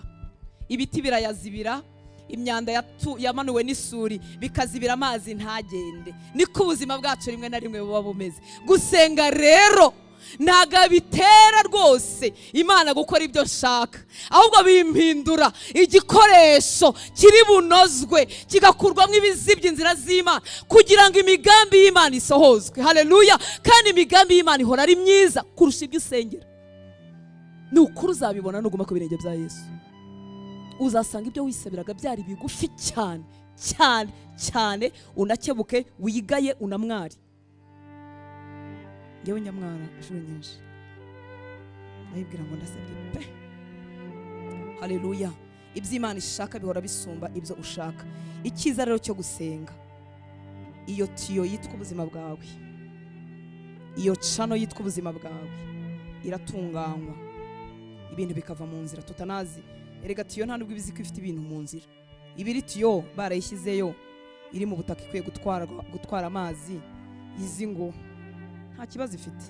Ibiti birayazibira, imyanda yamanuwe n'isuri bikazibira amazi ntagende. Niko ubuzima bwacu rimwe na rimwe buba bumeze. Gusenga rero ntago bitera rwose Imana gukora ibyo nshaka, ahubwo bimpindura igikoresho kiri bunozwe, kigakurwamo ibizibye inzira z'Imana kugira ngo imigambi y'Imana isohozwe. Haleluya. Kandi imigambi y'Imana ihora ari myiza kurusha ibyo usengera. Ni ukuri uzabibona nuguma ku birenge bya Yesu. Uzasanga ibyo wisabiraga byari bigufi cyane cyane cyane, unakebuke, wigaye, unamwari. Ngewe nyamwara inshuro nyinshi ndayibwira ngo ndasabye pe. Haleluya. Ibyo Imana ishaka bihora bisumba ibyo ushaka. Icyiza rero cyo gusenga, iyo tiyo yitwa ubuzima bwawe, iyo cano yitwa ubuzima bwawe iratunganywa, ibintu bikava mu nzira tutanazi. Erega tiyo nta nubwo ibizi ko ifite ibintu mu nzira. Ibiri tiyo barayishyizeyo iri mu butaka ikwiye gutwara amazi, izi ngo nta kibazo ifite.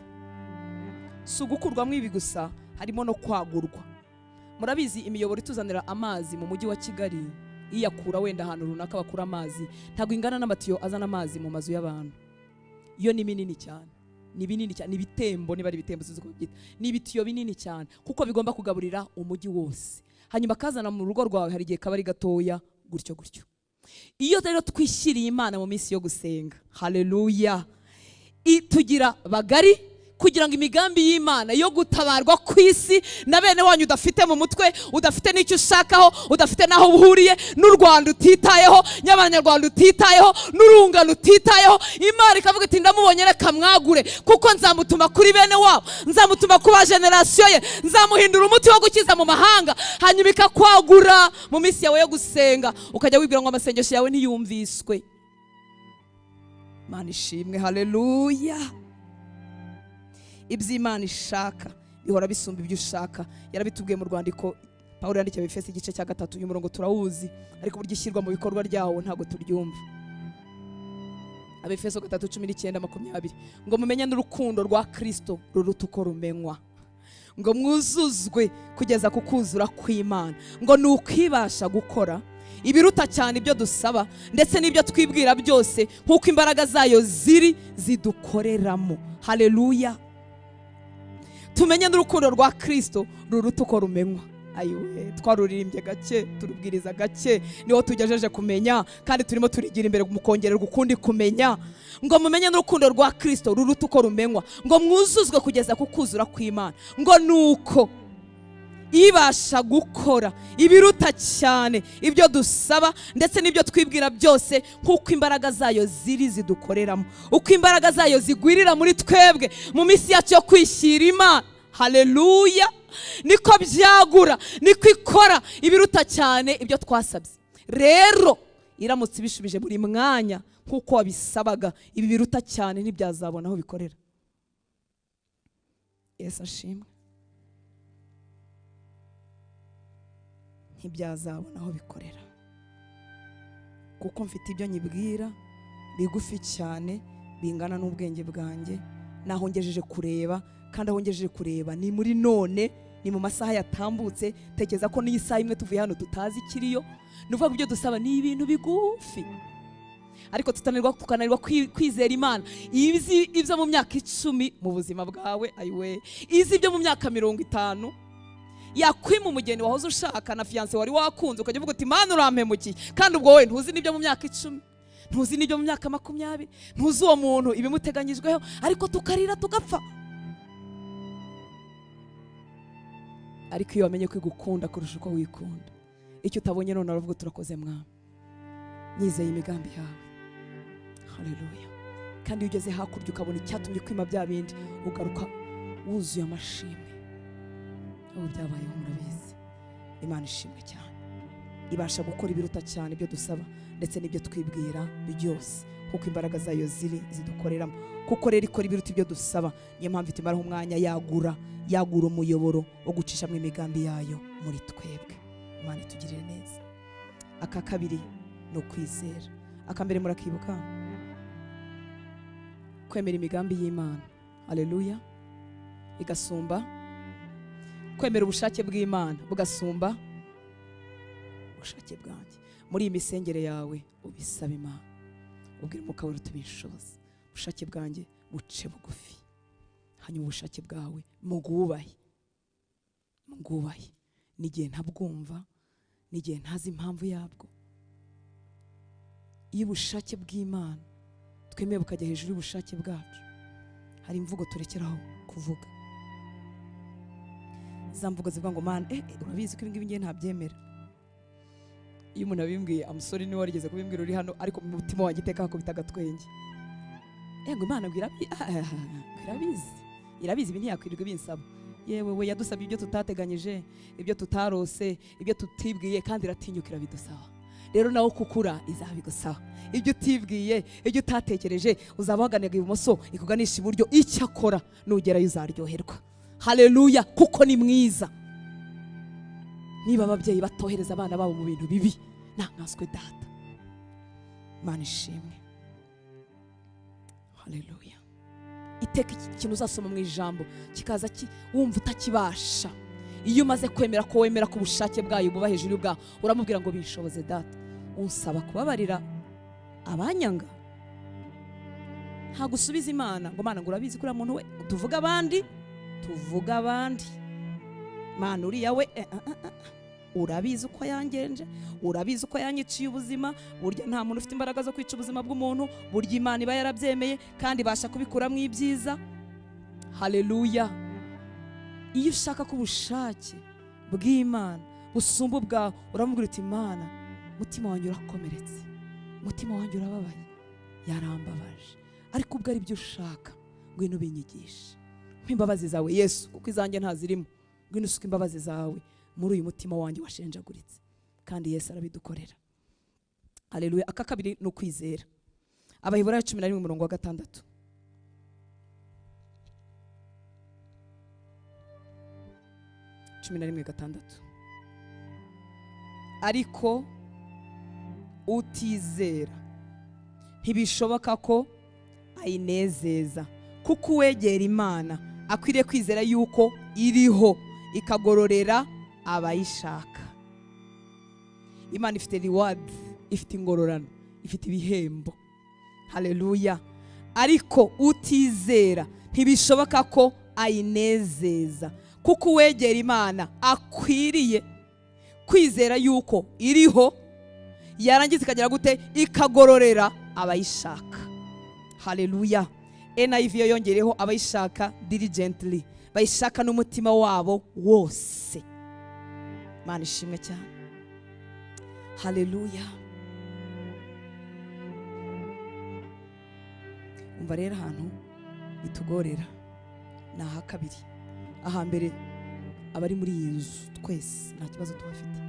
Si ugukurwamo ibi gusa, harimo no kwagurwa. Murabizi imiyoboro ituzanira amazi mu mujyi wa Kigali, iyakura wenda ahantu runaka bakura amazi, ntabwo ingana n'amatiyo azana amazi mu mazu y'abantu. Iyo ni minini cyane, ni binini cyane, ni ibitembo, niba ari ibitembo sinzi uko babyita, ni ibitiyo binini cyane kuko bigomba kugaburira umujyi wose. Hanyuma kazana mu rugo rwawe hari igihe kaba ari gatoya gutyo gutyo. Iyo rero twishyiriye Imana mu minsi yo gusenga, haleluya, tugira bagari Kugira ngo imigambi y'Imana yo gutabarwa ku isi na bene wanyu udafite mu mutwe, udafite n'icyo ushakaho, udafite n'aho uhuriye, n'u Rwanda utitayeho, n'Abanyarwanda utitayeho, n'urungano utitayeho, Imana ikavuga iti ndamubonye reka mwagure, kuko nzamutuma kuri bene wabo, nzamutuma kuba generasiyo ye, nzamuhindura umuti wo gukiza mu mahanga. Hanyuma ikakwagura mu minsi yawe yo gusenga, ukajya wibwira ngo amasengesho yawe ntiyumviswe. Imana ishimwe, haleluya. Iby'Imana ishaka bihora bisumba ibyo ushaka. Yarabitubwiye mu rwandiko Pawulo yandikiye Abefeso igice cya 3, uyu murongo turawuzi, ariko buryo ishyirwa mu bikorwa ryawo ntago turyumva. Abefeso 3:19-20 ngo mumenye n'urukundo rwa Kristo ruruta uko rumenywa, ngo mwuzuzwe kugeza ku kuzura kw'Imana, ngo ni ukwibasha gukora ibiruta cyane ibyo dusaba ndetse n'ibyo twibwira byose, nk'uko imbaraga zayo ziri zidukoreramo. Haleluya. Tumenye n'urukundo rwa Kristo ruruta uko rumenywa. Ayiwe, twaruririmbye gake, turubwiriza gake, niho tugejeje kumenya, kandi turimo turigira imbere mu kongererwa ukundi kumenya. Ngo mumenye n'urukundo rwa Kristo ruruta uko rumenywa, ngo mwuzuzwe kugeza ku kuzura kw'Imana, ngo nuko ibasha gukora ibiruta cyane ibyo dusaba ndetse n'ibyo twibwira byose, nk'uko imbaraga zayo ziri zidukoreramo, uko imbaraga zayo zigwirira muri twebwe mu minsi yacu yo kwishyira Imana. Haleluya. Niko byagura, niko ikora ibiruta cyane ibyo twasabye. Rero iramutse ibishubije buri mwanya nk'uko wabisabaga, ibi biruta cyane ntibyazabona aho bikorera. Yesu ashimwe. Ntibyazabona aho bikorera, kuko mfite ibyo nyibwira bigufi cyane bingana n'ubwenge bwanjye, naho ngejeje kureba, kandi aho ngejeje kureba ni muri none, ni mu masaha yatambutse. Tekereza ko n'iyi saha imwe tuvuye hano tutazi ikiriyo. Ni ukuvuga ibyo dusaba ni ibintu bigufi, ariko tukananirwa kwizera Imana. Izi ibyo mu myaka 10 mu buzima bwawe, ayiwe, izi ibyo mu myaka 50 yakwima umugeni wahoze ushaka na fiancé wari wakunze, ukajya uvuga uti Mana urampemukiye, kandi ubwo wowe ntuzi n'ibyo mu myaka 10, ntuzi n'ibyo mu myaka 20, ntuzi uwo muntu ibimuteganyijweho, ariko tukarira tugapfa. Ariko iyo wamenye kwigukunda kurusha uko wikunda, icyo utabonye none uravuga turakoze Mwami, nizeye imigambi yawe. Haleluya. Kandi iyo ugeze hakurya ukabona icyatumye kwima bya bindi, ugaruka wuzuye amashimwe. Ubu byabayeho murabizi. Imana ishimwe cyane, ibasha gukora ibiruta cyane ibyo dusaba ndetse n'ibyo twibwira byose, kuko imbaraga zayo ziri zidukoreramo. Kuko rero ikora ibiruta ibyo dusaba, niyo mpamvu itumaraho umwanya yagura umuyoboro wo gucishamo imigambi yayo muri twebwe. Imana itugirire neza. Aka kabiri ni ukwizera. Aka mbere murakibuka, kwemera imigambi y'Imana. Haleluya. Igasumba kwemera ubushake bw'Imana bugasumba ubushake bwanjye. Muri iyi misengere yawe ubisaba Imana, ubwira Umwuka Wera tubishoze, ubushake bwanjye buce bugufi, hanyuma ubushake bwawe mugwubahe, mugwubahe. N'igihe ntabwumva, n'igihe ntazi impamvu yabwo, iyo ubushake bw'Imana twemeye bukajya hejuru y'ubushake bwacu, hari imvugo turekeraho kuvuga. Za mvugo zivuga ngo Mana urabizi ko ibi ngibi ngiye ntabyemera. Iyo umuntu abimbwiye, amusore niwe warigeze kubimbwira uri hano, ariko mu mutima wanjye iteka hakubita agatwenge. Ngo Imana ngo irabizi, irabizi ibi ntiyakwirirwa ibinsaba. Yewe we, yadusabye ibyo tutateganyije, ibyo tutarose, ibyo tutibwiye, kandi iratinyuka irabidusaba. Rero nawe kukura izabigusaba. Ibyo utibwiye, ibyo utatekereje, uzaba waganiraga ibumoso ikuganisha iburyo. Icyakora nugerayo uzaryoherwa. Haleluya, kuko ni mwiza. Niba ababyeyi batohereza abana babo mu bintu bibi, ntankaswe data. Imana ishimwe. Haleluya. Iteka ikintu uzasoma mu ijambo kikaza wumva utakibasha, iyo umaze kwemera ko wemera ko ubushake bwayo buba hejuru y'ubwawe, uramubwira ngo binshoboze data, unsaba kubabarira abanyanga. Nta gusubiza Imana ngo Mana ngo urabizi kuri muntu we, tuvuga abandi, tuvuga abandi. Mana uriya we urabizi uko yangenje, urabizi uko yanyiciye ubuzima. Burya nta muntu ufite imbaraga zo kwica ubuzima bw'umuntu, burya Imana iba yarabyemeye kandi ibasha kubikuramo ibyiza. Haleluya. Iyo ushaka ko ubushake bw'Imana busumba ubwawe, uramubwira uti Imana, mutima wanjye urakomeretse, mutima wanjye urababaye, yarambabaje, ariko ubwo ari byo ushaka ngwino ubinyigishe. Mpa imbabazi zawe Yesu, kuko izanjye ntazirimo. Ngwino usuke imbabazi zawe muri uyu mutima wanjye washenjaguritse. Kandi Yesu arabidukorera. Haleluya. Aka kabiri ni ukwizera. Abaheburayo 11 umurongo wa 6. 11:6. Ariko utizera ntibishoboka ko ayinezeza, kuko uwegera Imana akwiriye kwizera yuko iriho, ikagororera abayishaka. Imana ifite reward, ifite ingororano, ifite ibihembo. Haleluya. Ariko utizera ntibishoboka ko ayinezeza, kuko uwegera Imana akwiriye kwizera yuko iriho, yarangiza ikagera gute? Ikagororera abayishaka. Haleluya. NIV yongereho abayishaka diligently, bayishaka n'umutima wabo wose. Imana ishimwe cyane. Haleluya. Umva rero ahantu bitugorera ni aha kabiri. Ahambere abari muri iyi nzu twese nta kibazo tuhafite,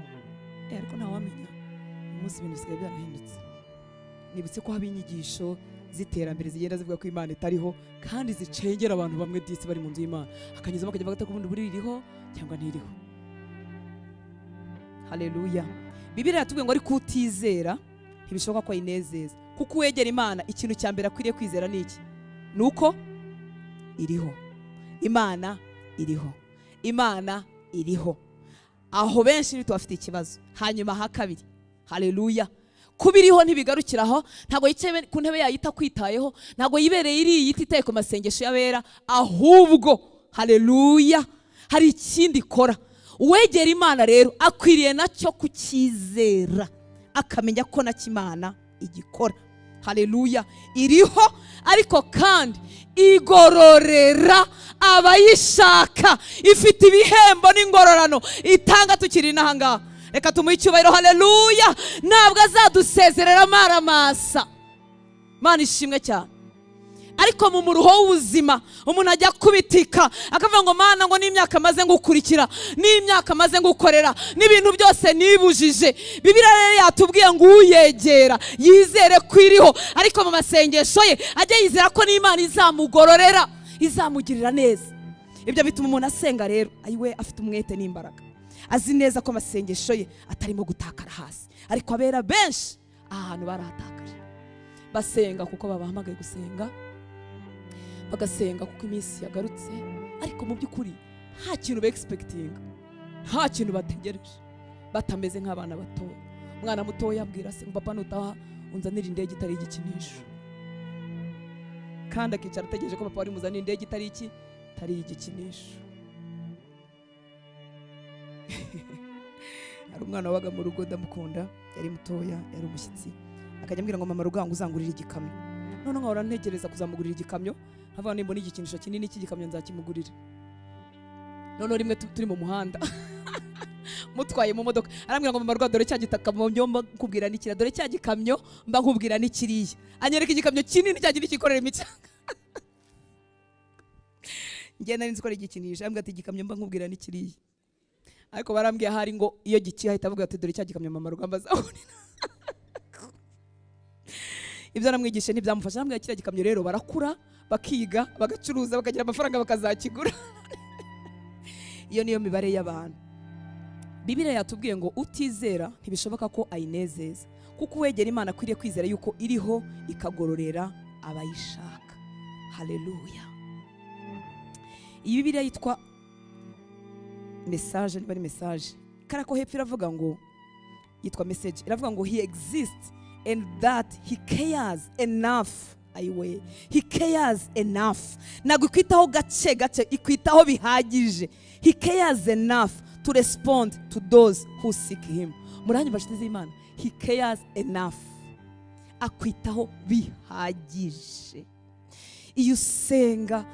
ariko ntawamenya umunsi ibintu bisigaye byarahindutse. Nibutse ko haba inyigisho z'iterambere zigenda zivuga ko Imana itariho, kandi zicengera abantu bamwe disi bari mu nzu y'Imana, akanyuzamo akajya bagata ko ubundi buri iriho cyangwa ntiriho. Haleluya. Bibiliya yatubwiye ngo ariko utizera ntibishoboka ko ayinezeza, kuko uwegera Imana ikintu cya mbere akwiriye kwizera ni iki? Nuko iriho. Imana iriho. Imana iriho. Aho benshi ntitubafite ikibazo. Hanyuma ha kabiri. Haleluya. Kubiriho ntibigarukiraho, ntago yicaye ku ntebe yayita kwitayeho, ntago yibereye iri yititaye ku masengesho y'abera, ahubwo haleluya hari ikindi ikora. Uwegera Imana rero akwiriye nacyo kucyizera, akamenya ko nacyo Imana igikora. Haleluya. Iriho, ariko kandi igororera abayishaka, ifite ibihembo n'ingororano itanga tukiri n'ahangaha. Reka tumuhe icyubahiro. Haleluya. Ntabwo azadusezerera amaramasa. Imana ishimwe cyane. Ariko mu muruho w'ubuzima umuntu ajya kubitika akavuga ngo Mana, ngo n'imyaka maze ngukurikira, n'imyaka maze ngukorera, n'ibintu byose nibujije. Bibiliya rero yatubwiye ngo uyegera yizere ko iriho, ariko mu masengesho ye ajye yizera ko n'Imana izamugororera, izamugirira neza. Ibyo bituma umuntu asenga rero ayiwe afite umwete n'imbaraga, azi neza ko amasengesho ye atarimo gutakara hasi. Ariko abera benshi ahantu barahatakaje, basenga kuko babahamagaye gusenga, bagasenga kuko iminsi yagarutse, ariko mu by'ukuri nta kintu be expecting, nta kintu bategereje, batameze nk'abana bato. Umwana muto yabwira se ngo papa nutaha unzanira indege itari igikinisho, kandi akicara ategereje ko papa ari muzanira indege itari iki, itari igikinisho. Hari umwana wabaga mu rugo ndamukunda, yari mutoya, yari umushyitsi, akajya ambwira ngo mama Rugango uzangurira igikamyo. None nkahora ntegereza kuzamugurira igikamyo, nkavuga nimbona igikinisho kinini cy'igikamyo nzakimugurira. None rimwe turi mu muhanda mutwaye mu modoka, arambwira ngo mama Rugango dore cya gikamyo mba nkubwira n'ikiriya, dore cya gikamyo mba nkubwira n'ikiriya. Anyereka igikamyo kinini cya gindi cyikorera imicanga. Njye nari nzi ko ari igikinisho, arambwira ati igikamyo mba nkubwira n'ikiriya. Ariko barambwiye ahari ngo iyo gikiye ahita avuga ati dore cya gikamyo mama Rugamba azahurira. Ibyo namwigishe ntibyamufasha, arambwira kiriya gikamyo rero barakura bakiga bagacuruza bakagira amafaranga bakazakigura. Iyo niyo mibare y'abantu. Bibiliya yatubwiye ngo utizera ntibishoboka ko ayinezeza, kuko uwegera Imana akwiriye kwizera yuko iriho, ikagororera abayishaka. Haleluya. Iyi Bibiliya yitwa message, niba ari message karako hepfo iravuga ngo yitwa message, iravuga ngo he exists and that he cares enough. Ayiwe, he cares enough. Ntabwo ikwitaho gace gace, ikwitaho bihagije. He cares enough to respond to those who seek him. Muranyumva nshuti z'Imana? He cares enough, akwitaho bihagije. Iyo usenga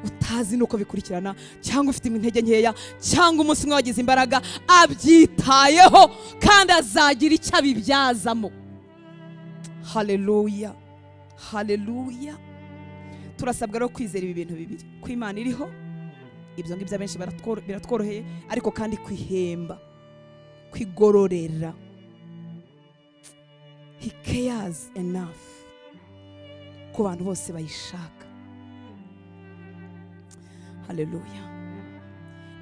utazi nuko bikurikirana, cyangwa ufite intege nkeya, cyangwa umunsi umwe wagize imbaraga, abyitayeho kandi azagira icyo abibyazamo. Haleluya, haleluya. Turasabwa rero kwizera ibi bintu bibiri, ko Imana iriho, ibyo ngibyo abenshi biratworoheye, ariko kandi kwihemba, kwigororera. He cares enough ku bantu bose bayishaka. Haleluya.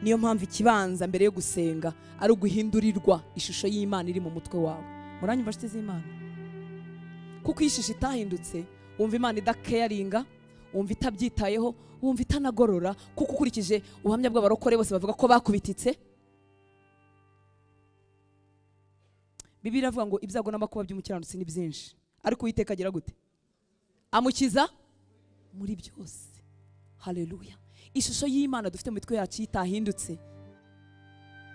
Niyo mpamvu ikibanza mbere yo gusenga ari uguhindurirwa ishusho y'Imana iri mu mutwe wawe. Muranyumva nshuti z'Imana? Kuko iyo ishusho itahindutse, wumva Imana idakeyaringa, wumva itabyitayeho, wumva itanagorora, kuko ukurikije ubuhamya bw'abarokore bose bavuga ko bakubititse. Bibiliya iravuga ngo ibyago n'amakuba by'umukiranutsi ni byinshi, ariko Uwiteka agira gute? Amukiza muri byose. Haleluya. Ishusho y'Imana dufite mu mitwe yacu itahindutse,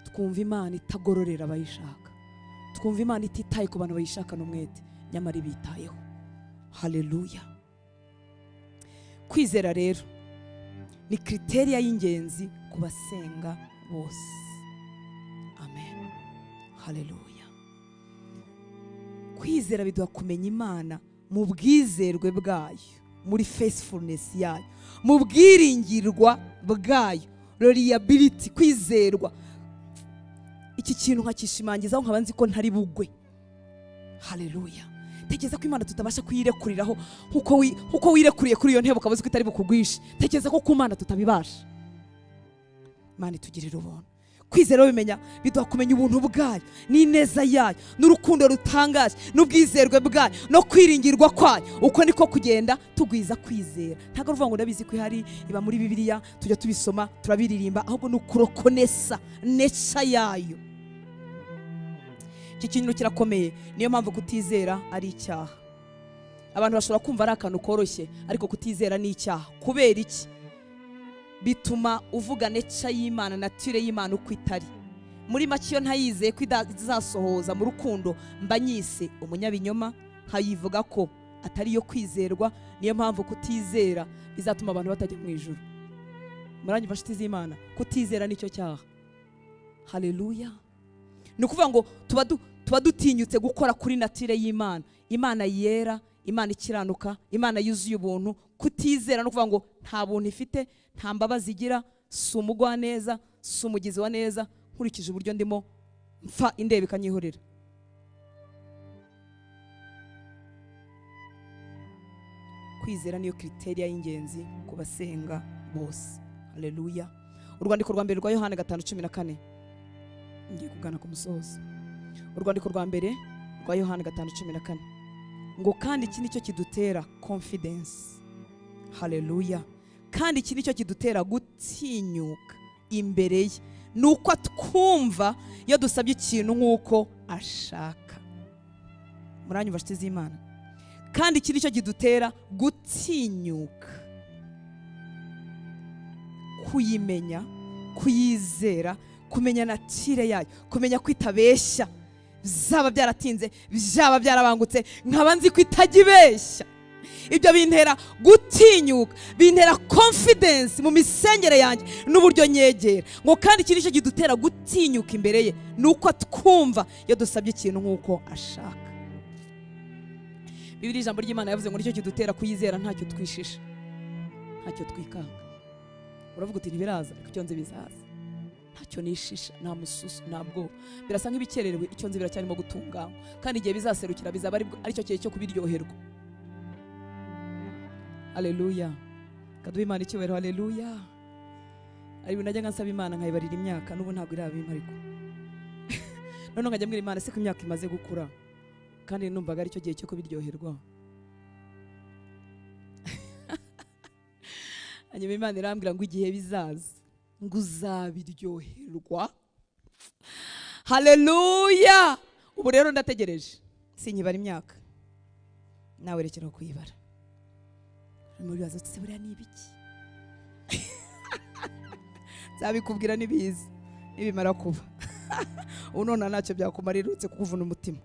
twumva Imana itagororera abayishaka, twumva Imana ititaye ku bantu bayishaka n'umwete, nyamara ibitayeho. Haleluya. Kwizera rero ni kriteriya y'ingenzi ku basenga bose. Amen. Haleluya. Kwizera biduha kumenya Imana mu bwizerwe bwayo, muri faithfulness yayo, mu bwiringirwa bwayo, reliability, kwizerwa. Iki kintu nkakishimangizaho nkaba nzi ko ntari bugwe. Haleluya. Tekereza ko Imana tutabasha kuyirekuriraho nkuko wirekuriye kuri iyo ntebe ukabuze ko itari bukugwishe. Tekereza ko ku Mana tutabibasha. Imana itugirira ubuntu. Kwizera bimenya biduha kumenya ubuntu bwayo n'ineza yayo n'urukundo rutangaje n'ubwizerwe bwayo no kwiringirwa kwayo. Uko niko kugenda tugwiza kwizera. Ntabwo ruvuga ngo ndabizi ko ihari, iba muri Bibiliya, tujya tubisoma, turabiririmba, ahubwo ni ukurokonesa neca yayo. Iki kintu kirakomeye. Niyo mpamvu kutizera ari icyaha. Abantu bashobora kumva ari akantu koroshye, ariko kutizera ni icyaha. Kubera iki? Bituma uvuga neca y'Imana, nature y'Imana uko itari. Muri make iyo ntayizeye ko izasohoza mu rukundo, mba nyise umunyabinyoma, nkayivuga ko atari yo kwizerwa. Niyo mpamvu kutizera bizatuma abantu batajya mu ijuru. Muranyumva nshuti z'Imana? Kutizera nicyo cyaha. Haleluya. Ni ukuvuga ngo tuba dutinyutse gukora kuri nature y'Imana. Imana yera, Imana ikiranuka, Imana yuzuye ubuntu. Kutizera no kuvuga ngo nta buntu ifite, nta mbabazi igira, si umugwaneza, si umugizi wa neza, nkurikije uburyo ndimo mfa indebe ikanyihorera. Kwizera niyo kriteriya y'ingenzi ku basenga bose. Haleluya. Urwandiko rwa mbere rwa Yohana 5:14. Ngiye kugana ku musozo. Urwandiko rwa mbere rwa Yohana 5:14 ngo kandi iki nicyo kidutera confidence. Haleluya. Kandi iki nicyo kidutera gutinyuka imbere ye, nuko twumva iyo dusabye ikintu nkuko ashaka. Muranyumva nshuti z'Imana? Kandi iki nicyo kidutera gutinyuka, kuyimenya, kuyizera, kumenya natire yayo, kumenya ko itabeshya. Byaba byaratinze, byaba byarabangutse, nkaba nzi ko itajya. Ibyo bintera gutinyuka, bintera confidence mu misengere yanjye n'uburyo nyegera. Ngo kandi iki nicyo kidutera gutinyuka imbere ye, nuko twumva iyo dusabye ikintu nkuko ashaka. Bibiliya ijambo ry'Imana yavuze ngo nicyo kidutera kuyizera, ntacyo twishisha, ntacyo twikanga. Uravuga uti ntibiraza, ariko icyo nzi bizaza. Ntacyo nishisha, nta mususu, nta bwoba. Birasa nk'ibikererewe, icyo nzi biracyarimo gutunganywa, kandi igihe bizaserukira bizaba aricyo gihe cyo kubiryoherwa. Haleluya. Kaduha Imana icyubahiro. Haleluya. Ari ibintu najya nsaba Imana nkayibarira imyaka, n'ubu ntabwo irabimpa ariko. None nkajya mbwira Imana se ko imyaka imaze gukura, kandi numvaga aricyo gihe cyo kubiryoherwa. Hanyuma Imana irambwira ngo igihe bizaza ngo uzabiryoherwa. Haleluya. Ubu rero ndategereje, sinkibara imyaka, nawe rekera kuyibara. Muribaza uti buriya ni ibiki? Nzabikubwira nibiza nibimara kuba. Ubu none ntacyo byakumarira uretse kukuvuna umutima.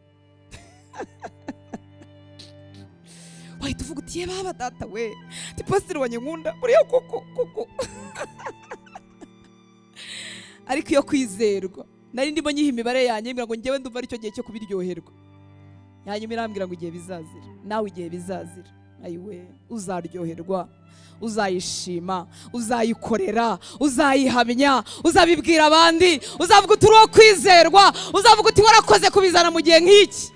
Wahita uvuga uti ye baba data we, ti pasiteri wanjye nkunda buriya koko koko. Ariko iyo kwizerwa nari ndimo nyiha imibare yanjye mbwira ngo njyewe ndumva aricyo gihe cyo kubiryoherwa. Hanyuma irambwira ngo igihe bizazira, nawe igihe bizazira, ayiwe uzaryoherwa, uzayishima, uzayikorera, uzayihamya, uzabibwira abandi, uzavuga uti uri kwizerwa, uzavuga uti warakoze kubizana mu gihe nk'iki.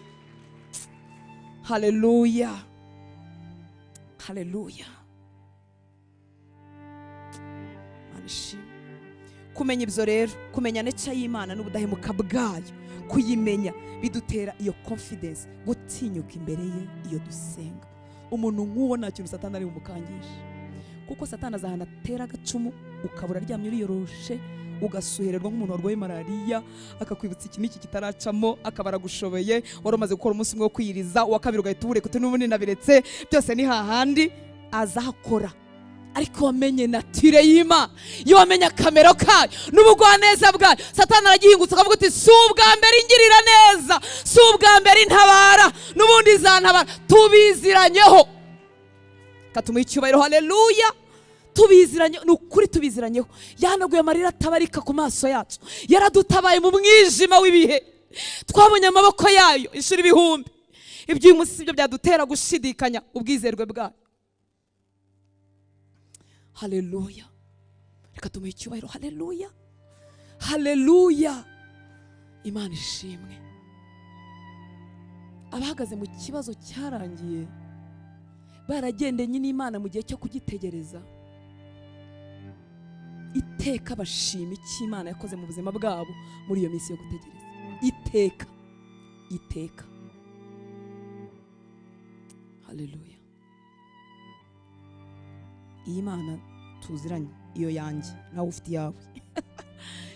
Haleluya, haleluya. Manishima. Kumenya ibyo rero, kumenya neca y'Imana n'ubudahemuka bwayo, kuyimenya bidutera iyo confidence, gutinyuka imbere ye iyo dusenga. Umuntu nk'uwo nta kintu Satani ari bumukangishe, kuko Satani azahana atera agacumu ukabura aryamye uriyoroshe, ugasuhererwa nk'umuntu warwaye malariya, akakwibutsa iki n'iki kitaracamo, akaba aragushobeye, wari umaze gukora umunsi umwe wo kwiyiriza, uwa kabiri ugahita uwureka uti n'ubundi nabiretse, byose ni hahandi azahakora. Ariko wamenye natire y'Imana, iyo wamenye akamero kayo n'ubugwaneza bwayo, Satani aragihingutsa akavuga uti si ubwa mbere ingirira neza, si ubwa mbere intabara, n'ubundi izantabara, tubiziranyeho. Katumuha icyubahiro, haleluya. Tubiziranye, ni ukuri tubiziranyeho. Yahanaguye amarira atabarika ku maso yacu, yaradutabaye mu mwijima w'ibihe, twabonye amaboko yayo inshuro ibihumbi. Iby'uyu munsi sibyo byadutera gushidikanya ubwizerwe bwayo. Haleluya. Reka tumuhe icyubahiro, haleluya, haleluya. Imana ishimwe. Abahagaze mu kibazo cyarangiye baragendanye n'Imana mu gihe cyo kugitegereza, iteka bashima icyo Imana yakoze mu buzima bwabo muri iyo minsi yo gutegereza. Iteka, iteka. Haleluya. Iyi Mana tuziranye, iyo yanjye nawe ufite iyawe.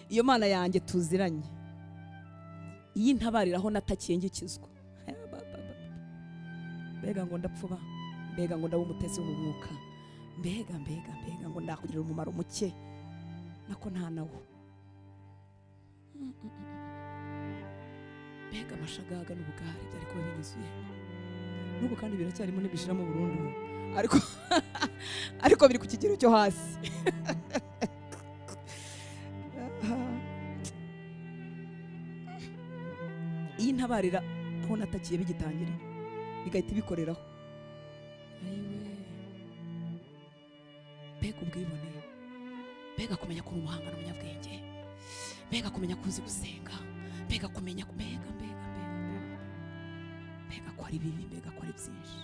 Iyo Mana yanjye tuziranye, iyi ntabariraho natakiye ngikizwa. Mbega ngo ndapfuba, mbega ngo ndaba umutesi wo mu mwuka, mbega mbega mbega ngo ndakugirira umumaro muke, nako nta nawo. Mbega amashagaga n'ubugare byari kuba binyuzuye n'ubu, kandi biracyarimo n'ibishiramo burundu, ariko biri ku kigero cyo hasi. Iyi ntabarira aho natakiye bigitangira, bigahita bikoreraho. Ayiwe, mbega ubwibone, mbega kumenya ko uri umuhanga n'umunyabwenge, mbega kumenya ko uzi gusenga, mbega kumenya, mbega mbega mbega mbega ko ari bibi, mbega ko ari byinshi.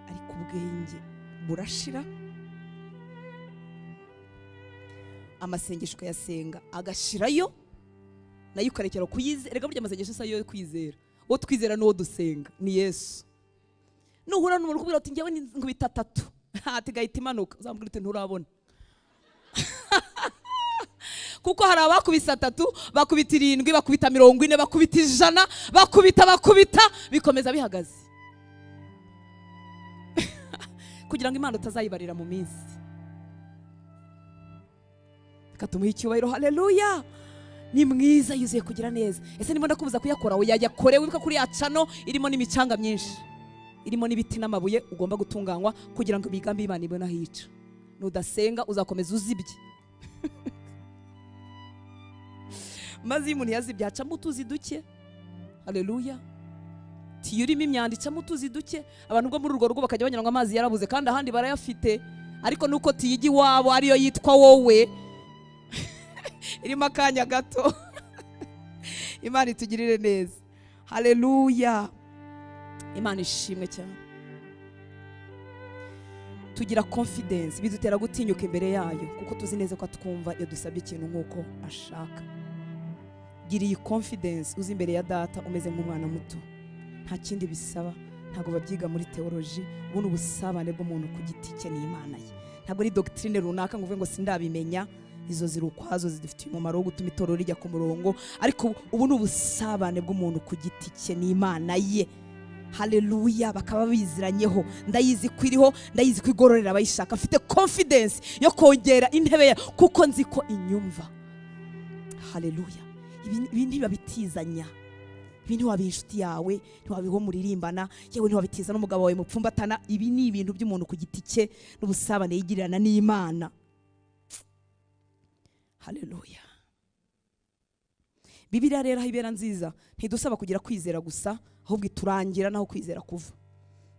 Ariko ubwenge burashira, amasengesho ukayasenga agashirayo, nayo ukarekera kuyizera. Reka burya amasengesho si ayo kwizera, uwo twizera n'uwo dusenga ni Yesu. Nuhura n'umuntu ukubwira uti njyewe nkubita atatu, ati gahita imanuka, uzamubwira uti nturabona. Kuko hari abakubise atatu, bakubita 7, bakubita 40, bakubita 100, bakubita bakubita, bikomeza bihagaze. Kugira ngo Imana utazayibarira mu minsi. Reka tumuhe icyubahiro, haleluya. Ni mwiza, yuzuye kugira neza. Ese niba ndakubuza kuyakora, uyakore, wibuka kuri ya cano irimo n'imicanga myinshi, irimo n'ibiti n'amabuye ugomba gutunganywa kugira ngo imigambi y'Imana ibone aho ica. Nudasenga uzakomeza uzibye. Maze iyo umuntu yazibye hacamo utuzi duke. Haleluya. Tiyo irimo imyanda icamo utuzi duke, abantu bwo muri urwo rugo bakajya banyura ngo amazi yarabuze, kandi ahandi barayafite, ariko nuko tiyijya iwabo ariyo yitwa wowe irimo akanya gato. Imana itugirire neza. Haleluya. Imana ishimwe cyane. Tugira confidence, bidutera gutinyuka imbere yayo, kuko tuzi neza ko atwumva iyo dusabye ikintu nk'uko ashaka. Gira iyi confidence uzi imbere ya data umeze nk'umwana muto. Nta kindi bisaba, ntabwo babyiga muri theology, ubu ni ubusabane bw'umuntu ku giti cye n'Imana ye. Ntabwo ari doctrine runaka ngo uvuge ngo sindabimenya, izo ziri ukwazo zidufitiye umumaro wo gutuma itorero rijya ku murongo, ariko ubu ni ubusabane bw'umuntu ku giti cye n'Imana ye. Haleluya. Bakaba biziranyeho, ndayizi ko iriho, ndayizi ko igororera abayishaka, mfite confidence yo kongera intebe ye kuko nzi ko inyumva. Haleluya. Ibi ntibabitizanya, Ibi ntiwabiha inshuti yawe, ntiwabiha muririmbana, yewe ntiwabitiza n'umugabo wawe mupfumbatana. Ibi ni ibintu by'umuntu ku giti cye n'ubusabane yigirirana n'Imana. Haleluya. Bibiliya rero aho ibera nziza ntidusaba kugira kwizera gusa, ahubwo iturangira naho kwizera kuva.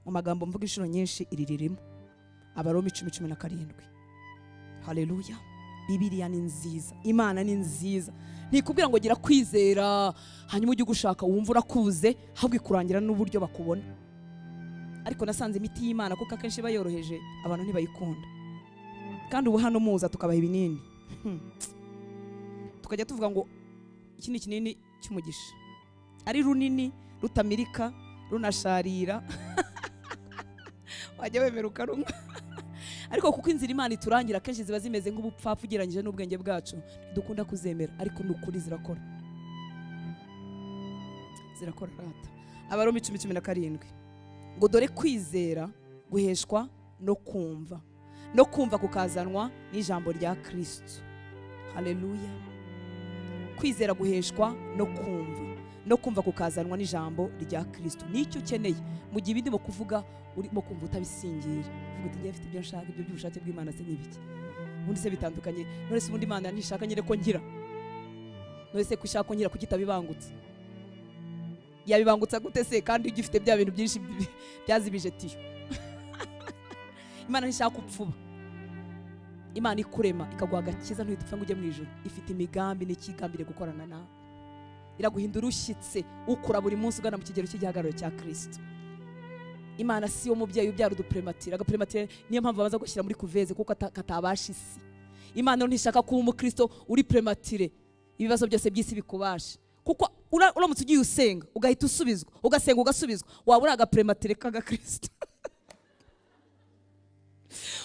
Mu magambo mvuga inshuro nyinshi iri ririmo Abaroma 10:17. Haleluya. Bibiliya ni nziza, Imana ni nziza. Ntikubwira ngo gira kwizera hanyuma ujye gushaka wumva urakuze, ahubwo ikurangira n'uburyo bakubona. Ariko nasanze imiti y'Imana kuko akenshi bayoroheje abantu ntibayikunda. Kandi ubu hano muza tukabaha ibinini, tukajya tuvuga ngo iki ni kinini cy'umugisha, ari runini rutamirika runasharira wajya wemera ukarunywa. Ariko kuko inzira Imana iturangira akenshi ziba zimeze nk'ubupfapfa ugereranyije n'ubwenge bwacu, dukunda kuzemera, ariko n'ukuri zirakora, zirakora rata. Abaroma 10:17 ngo dore kwizera guheshwa no kumva, no kumva kukazanwa n'ijambo rya Kristo. Haleluya. Kwizera guheshwa no kumva, no kumva kukazanwa n'ijambo rya Kristo. Nicyo ukeneye mu gihe ibindi kuvuga urimo kumva utabisingira, uvuga uti ngiye mfite ibyo nshaka, ibyo by'ubushake bw'Imana se nibiki? Ubundi se bitandukanye, none se ubundi Imana ntishaka nyine ko ngira? None se kushaka ko ngira kukitabibangutse? Yabibangutsa gute se kandi ugifite bya bintu byinshi byazibije tiyo? Imana ntishaka upfuba. Imana ikurema ikaguha agakiza ntuhita upfa ngo ujye mu ijuru. Ifite imigambi n'ikigambire gukorana nawe. Iraguhindura ushyitse, ukura buri munsi ugana mu kigero cy'igihagararo cya Kristo. Imana si yo mubyeyi ubyara uduprematire. Agaprematire niyo mpamvu babanza gushyira muri kuveze kuko katabasha isi. Imana ntishaka kuba umukristo uri prematire, ibibazo byose by'isi bikubasha. Kuko uramutse ugiye usenga ugahita usubizwa, ugasenga ugasubizwa, waba uri agaprematire k'agakristo.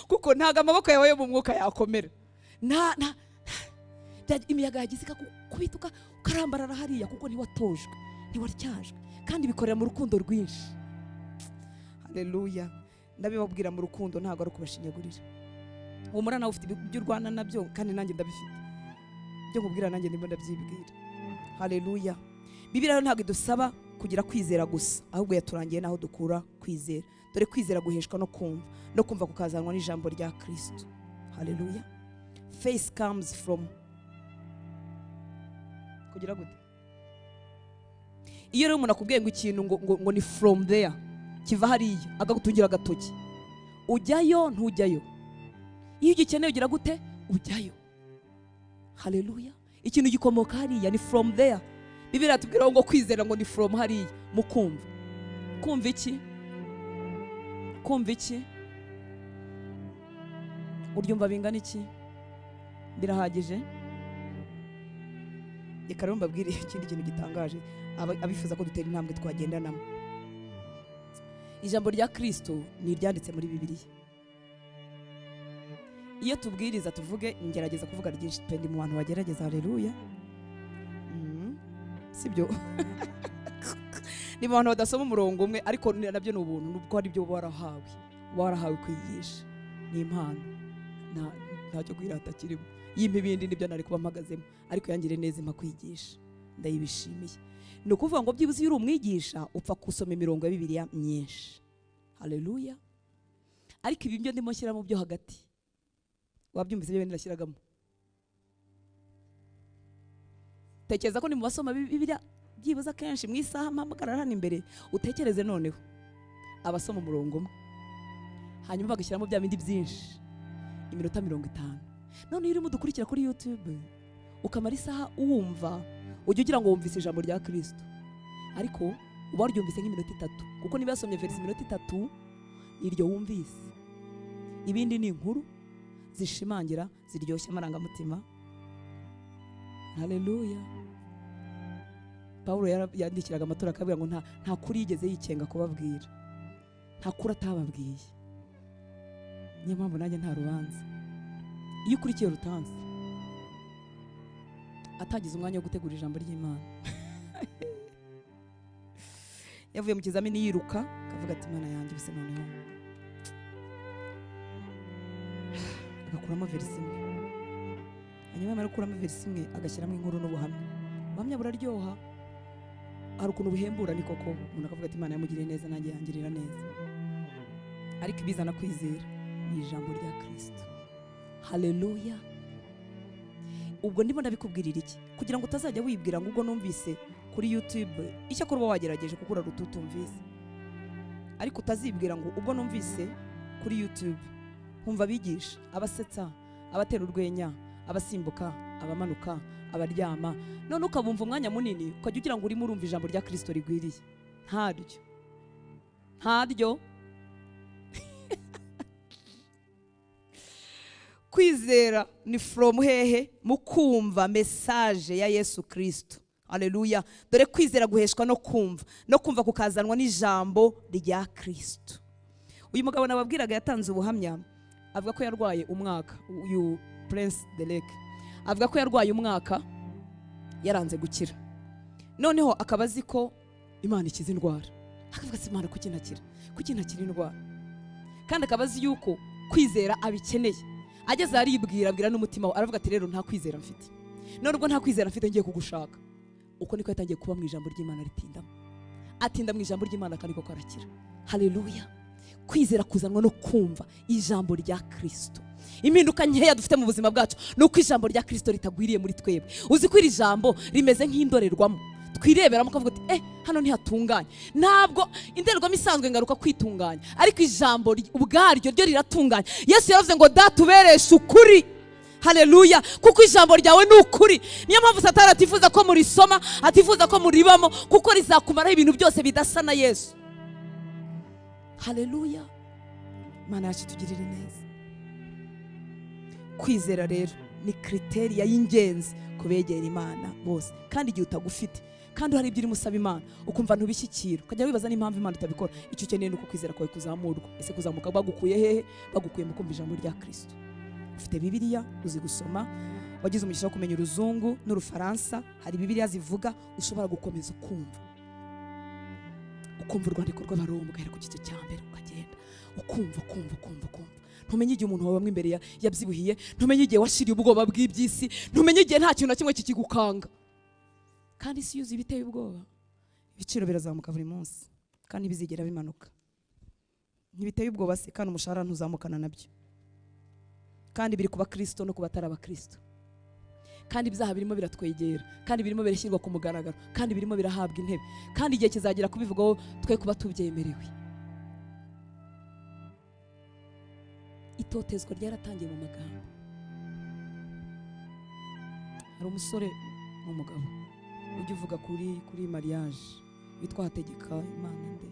Kuko ntago amaboko yawe yo mu mwuka yakomera. Nta imiyaga yagize ikakubita ukarambarara hariya, kuko ntiwatojwe, ntiwatyajwe, kandi bikorera mu rukundo rwinshi. Haleluya. Ndabibabwira mu rukundo, ntago ari ukubashinyagurira. Humura nawe ufite ibyo urwana nabyo, kandi nanjye ndabifite. Ibyo nkubwira nanjye ndimo ndabyibwira. Haleluya. Bibiliya rero ntabwo idusaba kugira kwizera gusa, ahubwo yaturangiye naho dukura kwizera. Dore kwizera guheshwa no kumva, no kumva kukazanwa n'ijambo rya Kristo. Haleluya. Faith comes from kugira gute? Iyo rero umuntu akubwiye ngo ikintu ngo ni from there, kiva hariya, akagutungira agatoki, ujyayo ntujyayo. Iyo ugikeneye ugira gute? Ujyayo. Haleluya. Ikintu gikomoka hariya ni from there. Bibiliya iratubwira ngo kwizera ngo ni from hariya, mukumva. Kumva iki? Kumva iki? Uryumva bingana iki? Birahagije? Reka rero mbabwire ikindi kintu gitangaje abifuza ko dutera intambwe twagendanamo. Ijambo rya Kristo ni iryanditse muri Bibiliya. Iyo tubwiriza tuvuge, ngerageza kuvuga ryinshi pe, ndi mu bantu bagerageza. Haleluya. Sibyo? Ni mu bantu badasoma umurongo umwe, ariko nabyo ni ubuntu, nubwo ari byo warahawe. Warahawe kwigisha, ni impano, ntacyo kwirata kirimo. Yimpa ibindi nibyo nari kuba mpagazemo, ariko yangire neza impa kwigisha, ndayibishimiye. Ni ukuvuga ngo byibuze iyo uri umwigisha upfa gusoma imirongo ya Bibiliya myinshi. Haleluya. Ariko ibi byo ndimo nshyira mu byo hagati, wabyumvise ibyo nashyiragamo. Tekereza ko ni mu basoma Bibiliya byibuze akenshi mu isaha mpagarara hano imbere, utekereze noneho abasoma umurongo umwe, hanyuma bagashyiramo bya bindi byinshi, iminota 50. None iyo urimo dukurikira kuri YouTube ukamara isaha uwumva, ujya ugira ngo wumvise ijambo rya Kristo, ariko uba waryumvise nk'iminota 3, kuko niba yasomye verse iminota 3 iryo wumvise. Ibindi ni inkuru zishimangira, ziryoshya amarangamutima. Haleluya. Paulo yandikiraga amatora akabwira ngo nta kuri yigeze yikenga kubabwira, nta kuri atababwiye. Niyo mpamvu nanjye nta rubanza. Iyo ukurikiye rutanze atagize umwanya wo gutegura ijambo ry'Imana, yavuye mu kizamini yiruka akavuga ati Imana yanjye bise noneho, agakuramo verse imwe. Hanyuma yamara gukuramo verse imwe agashyiramo inkuru n'ubuhamya. Ubuhamya buraryoha. Hari ukuntu buhembura ni koko umuntu akavuga ati Imana yamugiriye neza nanjye yangirira neza, ariko ibizana kwizera ni ijambo rya Kristo. Haleluya. Ubwo ndimo ndabikubwirira iki? Kugira ngo utazajya wibwira ngo ubwo numvise kuri YouTube, icyakora uba wagerageje kuko urarututumvise, ariko utazibwira ngo ubwo numvise kuri YouTube nkumva abigisha, abasetsa, abatera urwenya, abasimbuka, abamanuka, abaryama, none ukabumva umwanya munini ukajya ugira ngo urimo urumva ijambo rya Kristo rigwiriye. Ntaryo, ntaryo. Kwizera ni from hehe? Mu kumva message ya Yesu Kristo. Haleluya. Dore kwizera guheshwa no kumva, no kumva kukazanwa n'ijambo rya Kristo. Uyu mugabo nababwiraga yatanze ubuhamya avuga ko yarwaye umwaka, uyu Prince Derek avuga ko yarwaye umwaka yaranze gukira, noneho akaba azi ko Imana ikiza indwara, akavuga ati Imana kuki ntakira, kuki ntakira indwara, kandi akaba azi yuko kwizera abikeneye. Ageze aribwira, abwira n'umutima we, aravuga ati rero nta kwizera mfite, none ubwo nta kwizera mfite ngiye kugushaka. Uko niko yatangiye kuba mu ijambo ry'Imana, ritindamo, atinda mu ijambo ry'Imana kandi koko arakira. Haleluya. Kwizera kuzanwa no kumva ijambo rya Kristo. Impinduka nkeya dufite mu buzima bwacu ni uko ijambo rya Kristo ritagwiriye muri twebwe. Uzi ko iri jambo rimeze nk'indorerwamo twireberamo ukavuga uti hano ntihatunganye. Ntabwo indorerwamo isanzwe ngaruka kwitunganya, ariko ijambo ubwaryo ryo riratunganya. Yesu yaravuze ngo datubereshe ukuri. Haleluya. Kuko ijambo ryawe ni ukuri. Niyo mpamvu Satani atifuza ko murisoma, atifuza ko muribamo, kuko rizakumaraho ibintu byose bidasa na Yesu. Haleluya. Imana yacu itugirire neza. Kwizera rero ni kriteriya y'ingenzi kubegera Imana bose, kandi igihe utagufite, kandi hari ibyo urimo usaba Imana ukumva ntubishyikira, ukajya wibaza n'impamvu Imana itabikora, icyo ukeneye ni uko kwizera kwawe kuzamurwa. Ese kuzamuka bagukuye hehe? Bagukuye mu kumva ijambo rya Kristo. Ufite Bibiliya, uzi gusoma, wagize umugisha wo kumenya uruzungu n'urufaransa, hari Bibiliya zivuga ushobora gukomeza ukumva, ukumva urwandiko rw'Abaroma ugahera ku gice cya mbere ukagenda ukumva, ukumva, ukumva, ukumva. Ntumenye igihe umuntu wawe imbere yabyibuhiye, ntumenye igihe washiriye ubwoba bw'iby'isi, ntumenye igihe nta kintu na kimwe kikigukanga. Kandi isi yuzuye ibiteye ubwoba, ibiciro birazamuka buri munsi kandi bizigera bimanuka. Ntibiteye ubwoba se? Kandi umushahara ntuzamukana nabyo, kandi biri kuba Kristo no kuba atari abakristo, kandi ibyaha birimo biratwegera, kandi birimo birashyirwa ku mugaragaro, kandi birimo birahabwa intebe, kandi igihe kizagera kubivugaho twe kuba tubyemerewe. Itotezwa ryaratangiye mu magambo. Hari umusore n'umugabo ujya uvuga kuri mariage witwa Hategeka Imana nde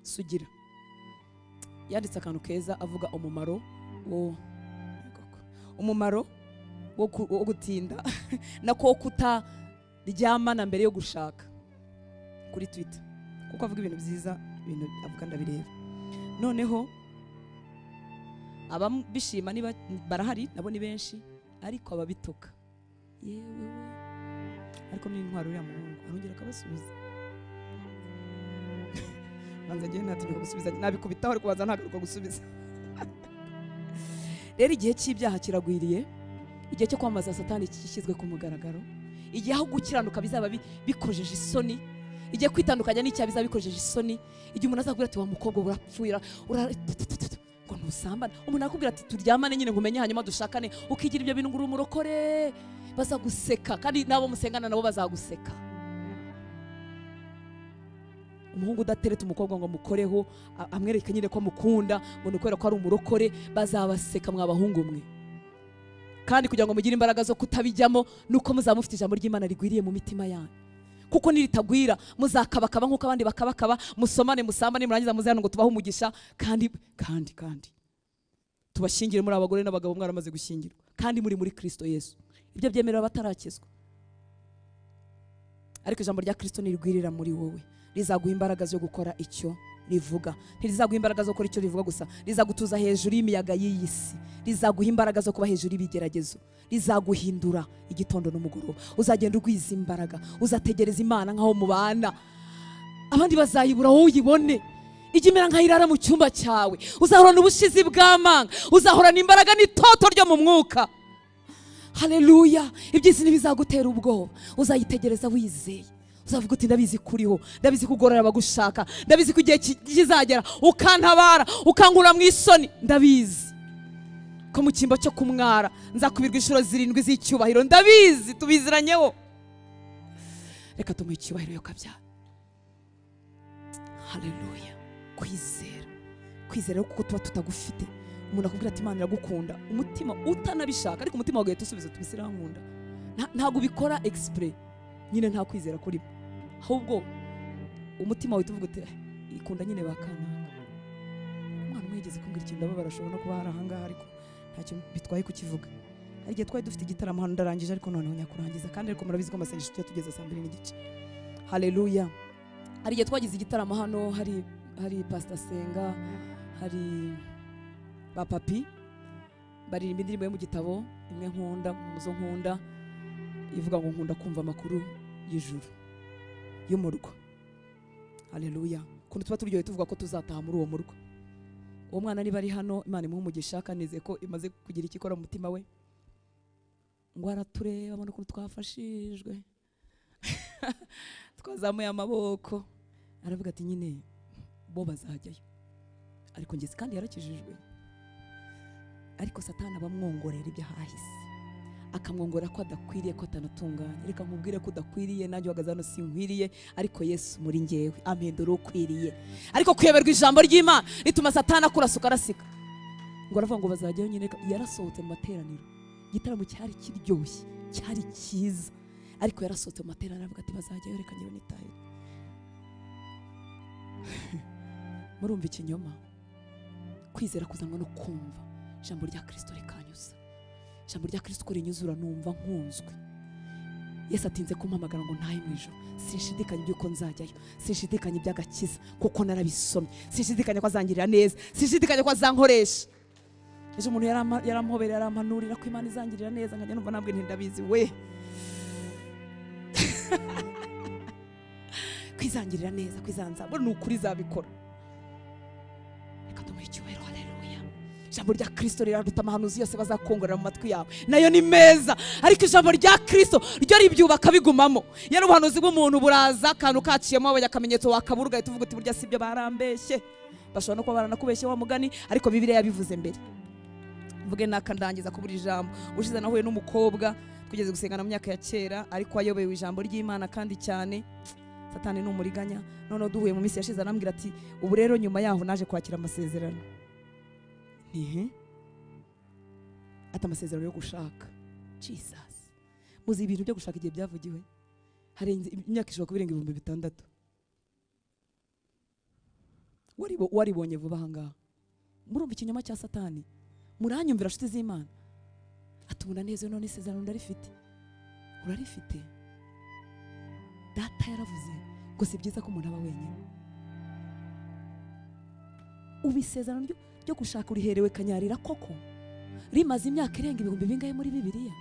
Sugira, yanditse akantu keza avuga umumaro wo gutinda nako kutaryamana mbere yo gushaka kuri Twitter, kuko avuga ibintu byiza, ibintu avuga ndabireba. Noneho ababishima niba barahari nabo ni benshi, ariko ababituka yewe, ariko ni intwaro uriya muhungu arongera akabasubiza. Banza ngiye ntatinyuka gusubiza, nabikubitaho ariko banza ntagaruka gusubiza. Rero igihe cy'ibyaha kiragwiriye, igihe cyo kwamamaza Satani kishyizwe ku mugaragaro, igihe aho gukiranuka bizaba bikojeje isoni, igihe kwitandukanya n'icyaha bizaba bikojeje isoni, igihe umuntu azakubwira ati wa mukobwa urapfuye ngo ntusambane, umuntu akubwira ati turyamane nyine ngumenye hanyuma dushakane, ukigira ibyo bintu ngo uri umurokore, bazaguseka, kandi nabo musengana nabo bazaguseka. Umuhungu udatereta umukobwa ngo amukoreho, amwereke nyine ko amukunda, ngo ni ukubera ko ari umurokore, bazabaseka mwabahungu mwe. Kandi kugira ngo mugire imbaraga zo kutabijyamo nuko muzaba mufite ijambo ry'Imana rigwiriye mu mitima yanyu, kuko niritagwira muzakabakaba nk'uko abandi bakabakaba, musomane musambane, murangiza muze hano ngo tubahe umugisha, kandi kandi kandi tubashyingire muri abagore n'abagabo mwaramaze gushyingirwa, kandi muri muri Kristo Yesu. Ibyo byemerera abatarakizwa, ariko ijambo rya Kristo nirigwirira muri wowe rizaguha imbaraga zo gukora icyo rivuga. Ntirizaguha imbaraga zo gukora icyo rivuga gusa, rizagutuza hejuru y'imiyaga y'iyi si, rizaguha imbaraga zo kuba hejuru y'ibigeragezo, rizaguhindura igitondo n'umugoroba. Uzagenda ugwiza imbaraga, uzategereza Imana nkaho mubana, abandi bazayibura wowe uyibone. Ijya imera nk'ayirara mu cyumba cyawe, uzahorana ubushizi bw'amanga, uzahorana imbaraga n'itoto ryo mu mwuka. Haleluya. Iby'isi ntibizagutera ubwoba, uzayitegereza wizeye, Uzavuga uti ndabizi kuriho, ndabizi kugorora abagushaka, ndabizi ko igihe kizagera ukantabara, ukankura mu isoni, ndabizi ko mu cyimbo cyo kumwara nzakubirwa inshuro 7 z'icyubahiro, ndabizi, tubiziranyeho. Reka tumuhe icyubahiro yo kabyara. Haleluya. Kwizera, kwizera kuko tuba tutagufite. Umuntu akubwira ati Imana iragukunda, umutima utanabishaka, ariko umutima wawe ugahita usubiza uti mbese irankunda. Ntabwo ubikora exprès nyine, nta kwizera kurimo, ahubwo umutima wawe uvuga uti ikunda nyine bakanaka. Umwana umwe yigeze kumbwira ikintu ndababara, ashobora no kuba hari ahangaha ariko ntacyo bitwaye kukivuga. Hari igihe twari dufite igitaramo hano, ndarangije ariko noneho nyakurangiza, kandi ariko murabizi ko amasengesho tujya tugeza saa 2:30. Haleluya. Hari igihe twagize igitaramo hano, hari Pastor Senga, hari ba papi baririmba indirimbo yo mu gitabo imwe nkunda, muzo nkunda, ivuga ngo nkunda kumva amakuru y'ijuru y'umurwa. Haleluya. Kuntu tuba turyoye tuvuga ko tuzataha muri uwo murwa. Uwo mwana niba ari hano, Imana imuhe umugisha, kandi nizeye ko imaze kugira icyo ikora mu mutima we. Ngo aratureba abona ukuntu twafashijwe, twazamuye amaboko, aravuga ati nyine bo bazajyayo, ariko ngeze, kandi yarakijijwe. Ariko Satani abamwongorera ibyo ahahise, akamwongora ko adakwiriye, ko atanatunganye. Reka nkubwire ko udakwiriye, nanjye uhagaze hano sinkwiriye, ariko Yesu muri njyewe ampindura ukwiriye. Ariko kuyoberwa ijambo ry'Imana rituma Satani akurasuka arasika. Ngo aravuga ngo bazajyayo nyine. Yarasohotse mu materaniro, igitaramo cyari kiryoshye, cyari cyiza, ariko yarasohotse mu materaniro aravuga ati bazajyayo, reka njyewe nitaye. Murumva ikinyoma? Kwizera kuzanwa no kumva ijambo rya Kristo rikanyuza. Ijambo rya Kristo ko rinyuzura numva nkunzwe. Yesu atinze kumpamagara ngo ntahe mu ijuru, sinshidikanya iby'uko nzajyayo, sinshidikanya iby'agakiza kuko narabisomye, sinshidikanya ko azangirira neza, sinshidikanya ko azankoresha. Ejo umuntu yarampobereye, yarampanurira ko Imana izangirira neza, nkajya numva nabwe nti ndabizi we. Kwizangirira neza, kwizanza, bwo ni ukuri izabikora. Reka tumuhe icyubahiro. Haleluya. Ijambo rya Kristo riraruta amahanuzi yose bazakongorera mu matwi yawe, nayo ni meza, ariko ijambo rya Kristo ryo ribyubaka bigumamo. Yari ubuhanuzi bw'umuntu buraza, akantu kaciyemo wabonye akamenyetso wakabura, ugahita uvuga uti burya sibyo, barambeshye. Bashobora no kuba baranakubeshye wa mugani, ariko Bibiliya yabivuze mbere. Mvuge naka ndangiza kubura ijambo. Ushize nahuye n'umukobwa twigeze gusengana mu myaka ya kera, ariko ayobewe ijambo ry'Imana kandi cyane. Satani ni umuriganya. Noneho duhuye mu minsi yashize arambwira ati ubu rero nyuma yaho naje kwakira amasezerano. Ati amasezerano yo gushaka. Jesus. Muzi ibintu byo gushaka igihe byavugiwe? Harenze imyaka ishobora kuba irenga 6000. Waribonye vuba ahangaha. Murumva ikinyoma cya Satani? Muranyumvira nshuti z'Imana? Ati ubu ndanezwe none isezerano ndarifite. Urarifite? Data yaravuze ngo si byiza ko umuntu aba wenyine. Ubu isezerano ryo gushaka uriherewe kanyarira koko rimaze imyaka irenga ibihumbi bingahe muri Bibiliya?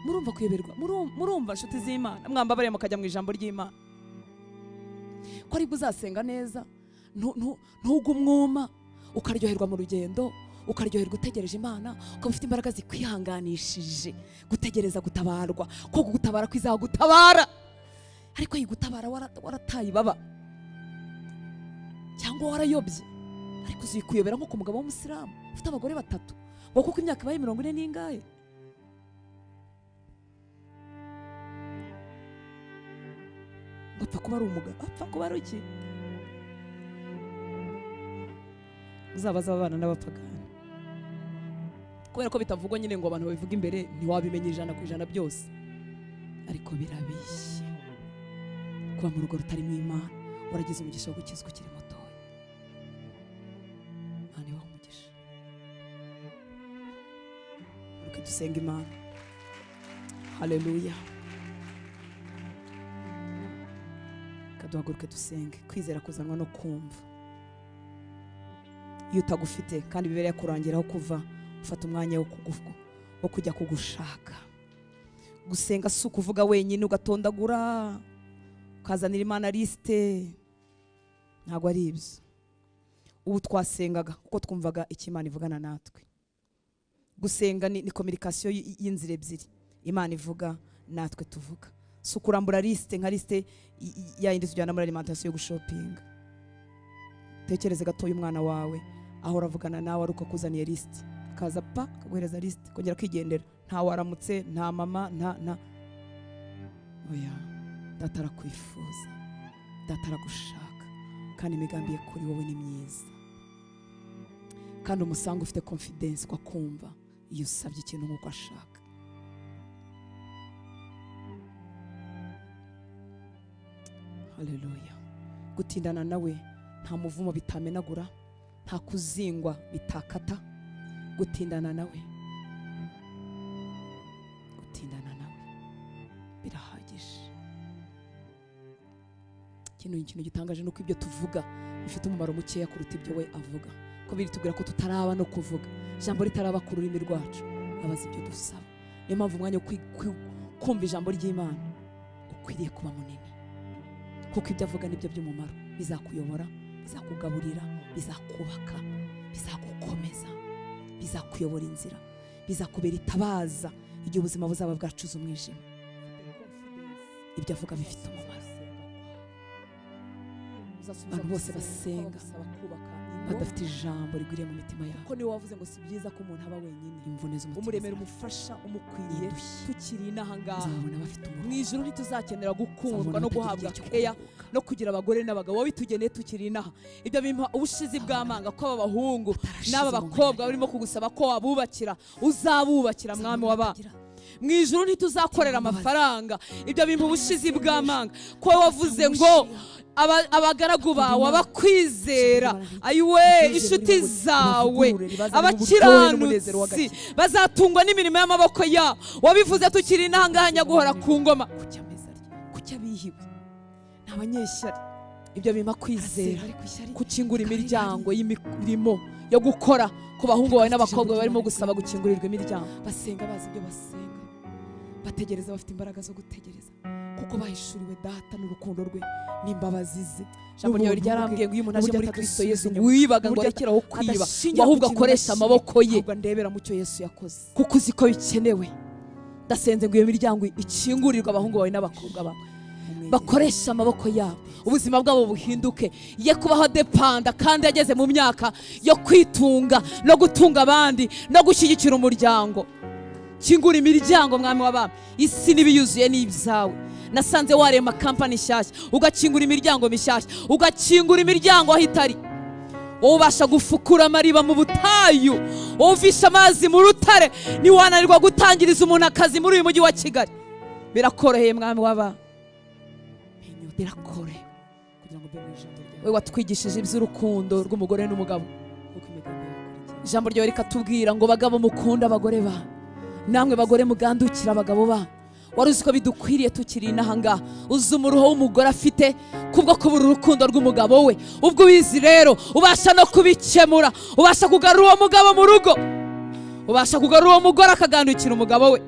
Murumva kuyoberwa? Murumva nshuti z'Imana? Mwambabariye mukajya mu ijambo ry'Imana ko aribwo uzasenga neza, ntugwe umwuma, ukaryoherwa mu rugendo, ukaryoherwa utegereje Imana, ukaba ufite imbaraga zikwihanganishije gutegereza gutabarwa, ko gutabara kwizagutabara. Ariko yigutabara warataye ibaba cyangwa warayobye. Ariko uzikuyobera nko ku mugabo w'umusilamu ufite abagore 3, ngo kuko imyaka ibaye 40 n'ingahe. Ngo apfa kuba ari umugabo, apfa kuba ari iki? Uzabaza abana n'abapagani, kubera ko bitavugwa nyine ngo abantu babivuga imbere, ntiwabimenya 100% byose, ariko birabishye kuba mu rugo rutarimo Imana. Waragize umugisha wo gukizwa ukiri mutoya. Imana ibahe umugisha. Reka dusenge Imana. Haleluya. Reka duhaguruke dusenge. Kwizera kuzanwa no kumva. Iyo utagufite kandi bibereye kurangiraho kuva, ufata umwanya wo kujya kugushaka. Gusenga si ukuvuga wenyine ugatondagura ukazanira Imana liste, ntabwo ari ibyo. Ubu twasengaga kuko twumvaga icyo Imana ivugana natwe. Gusenga ni communication y'inzira ebyiri, Imana ivuga natwe tuvuga. Si ukurambura liste nka liste yayindi tujyana muri alimentation yo gushopinga. Tekereze gatoya umwana wawe ahora avugana nawe ari uko akuzaniye liste, akaza pa akaguhereza liste kongera kwigendera, nta waramutse, nta mama, nta oya. Data arakwifuza, data aragushaka, kandi imigambi ye kuri wowe ni myiza. Kandi umusanga ufite confidence ko akumva iyo usabye ikintu nk'uko ashaka. Haleluya. Gutindana nawe nta muvumo bitamenagura, nta kuzingwa bitakata. Gutindana nawe, gutindana nawe birahagije. Kino ikintu gitangaje nuko ibyo tuvuga bifite umumaro mukeya kuruta ibyo we avuga. Ko biritubwira ko tutaraba no kuvuga, ijambo ritaraba ku rurimi rwacu, abazi ibyo dusaba. Niyo mpamvu umwanya wo kumva ijambo ry'Imana ukwiriye kuba munini, kuko ibyo avuga nibyo by'umumaro, bizakuyobora, bizakugaburira, bizakubaka, bizagukomeza, bizakuyobora inzira, bizakubera itabaza igihe ubuzima buzaba bwacuze umwijima. Ibyo avuga bifite umumaro. Abantu bose basenga badafite ijambo rigwiriye mu mitima yabo, kuko niwe wavuze ngo si byiza ko umuntu aba wenyine. Imvune z'umutima umuremera umufasha umukwiriye. Tukiri inaha ngaha uzabona bafite mu ijuru ntituzakenera gukundwa no guhabwa keya no kugira abagore n'abagabo bitugeneye tukiri inaha. Ibyo bimpa ubushizi bw'amanga ko aba bahungu n'aba bakobwa barimo kugusaba ko wabubakira, uzabubakira mwami w'abana. Mu ijuru ntituzakorera amafaranga. Ibyo bimpa ubushizi bw'amanga ko wavuze ngo abagaragu bawe abakwizera, ayiwe inshuti zawe abakiranutsi bazatungwa n'imirimo y'amaboko yabo. Wabivuze tukiri inaha ngaha nyaguhora ku ngoma. Kuki abihiwe ni abanyeshyari. Ibyo bimpa kwizera gukingura imiryango y'imirimo yo gukora ku bahungu bawe n'abakobwa barimo gusaba gukingurirwa imiryango. Basenga bazi ibyo basenga, bategereza bafite imbaraga zo gutegereza, kuko bahishuriwe data n'urukundo rwe n'imbabazi ze. Ijambo ryawe ryarambwiye ngo iyo umuntu aje muri Kristo Yesu wibaga ngo arekeraho kwiba, ahubwo akoresha amaboko ye. Ahubwo ndebera mu cyo Yesu yakoze, kuko uzi ko bikenewe. Ndasenze ngo iyo miryango ikingurirwe abahungu bawe n'abakobwa bawe, bakoresha amaboko yabo, ubuzima bwabo buhinduke. Ye kubaho depanda kandi ageze mu myaka yo kwitunga no gutunga abandi no gushyigikira umuryango. Kingura imiryango mwami w'abami, isi n'ibiyuzuye n'ibyawe. Nasanze warema kampani nshyashya, ugakingura imiryango mishyashya, ugakingura imiryango aho itari. Wowe ubasha gufukura amariba mu butayu, wowe uvisha amazi mu rutare, ntiwananirwa gutangiriza umuntu akazi muri uyu mujyi wa Kigali. Birakoroheye mwami w'abami, birakoroheye. Wowe watwigishije iby'urukundo rw'umugore n'umugabo. Ijambo ryawe rikatubwira ngo bagabo mukunda abagore banyu, namwe bagore mugandukira abagabo banyu. Wari uzi ko bidukwiriye tukiri inaha ngaha. Uzi umuruho w'umugore afite kubwo kubura urukundo rw'umugabo we. Ubwo ubizi rero ubasha no kubikemura, ubasha kugarura uwo mugabo mu rugo, ubasha kugarura uwo mugore akagandukira umugabo we.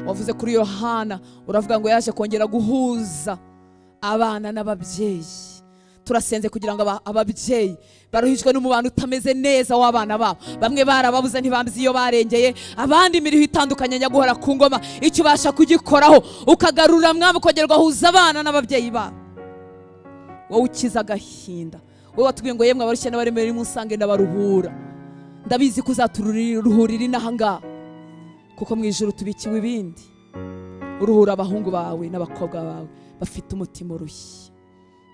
Wavuze kuri Yohana uravuga ngo yaje kongera guhuza abana n'ababyeyi. Turasenze kugira ngo ababyeyi baruhijwe n'umubano utameze neza w'abana babo, bamwe barababuze ntibamzi iyo barengeye, abandi imiriho itandukanye nyaguhora ku ngoma, icyo ubasha kugikoraho ukagarura mwami ukongera ugahuza abana n'ababyeyi babo. Wowe ukiza agahinda, wowe watubwiye ngo yemwe abarushye n'abaremerewe nimunsange ndabaruhura. Ndabizi ko uzaturuhurira inaha ngaha, kuko mu ijuru tubikiwe ibindi. Uruhura abahungu bawe n'abakobwa bawe bafite umutima urushye,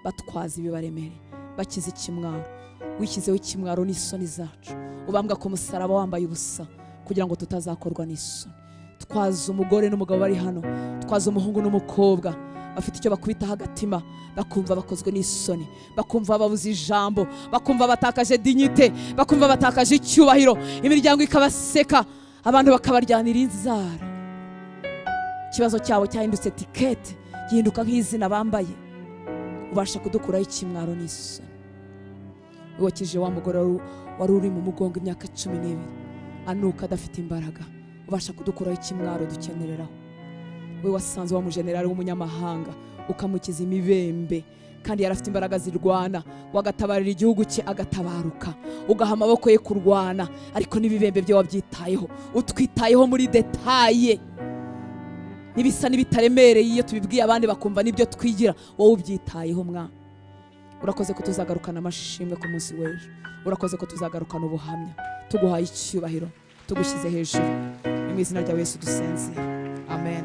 batwaza ibibaremere, bakize ikimwaro. Wishyizeho ikimwaro n'isoni zacu, ubambwa ku musaraba wambaye ubusa kugira ngo tutazakorwa n'isoni. Twaza umugore n'umugabo bari hano, twaza umuhungu n'umukobwa bafite icyo bakubitaho agatima, bakumva bakozwe n'isoni, bakumva babuze ijambo, bakumva batakaje dignité, bakumva batakaje icyubahiro, imiryango ikabaseka, abantu bakabaryanira inzara. Ikibazo cyabo cyahindutse tikete, gihinduka nk'izina bambaye. Ubasha kudukuraho ikimwaro n'isoni. Wakije wa mugore wari uri mu mugongo imyaka 12 anuka adafite imbaraga, ubasha kudukuraho ikimwaro dukenereraho. We wasanze wa mujenerali w'umunyamahanga ukamukiza imibembe Kandi yarafite imbaraga zirwana, wagatabarira igihugu cye agatabaruka, ugaha amaboko ye kurwana, ariko n'ibibembe bye wabyitayeho, utwitayeho muri detaye. Nibisa n'ibitaremereye iyo tubibwiye abandi bakumva nibyo twigira, wowe ubyitayeho mwa. Urakoze ko tuzagarukana amashimwe ku munsi w'ejo, urakoze ko tuzagarukana ubuhamya. Tuguhaye icyubahiro, tugushyize hejuru, mu izina rya Yesu dusenze, amen.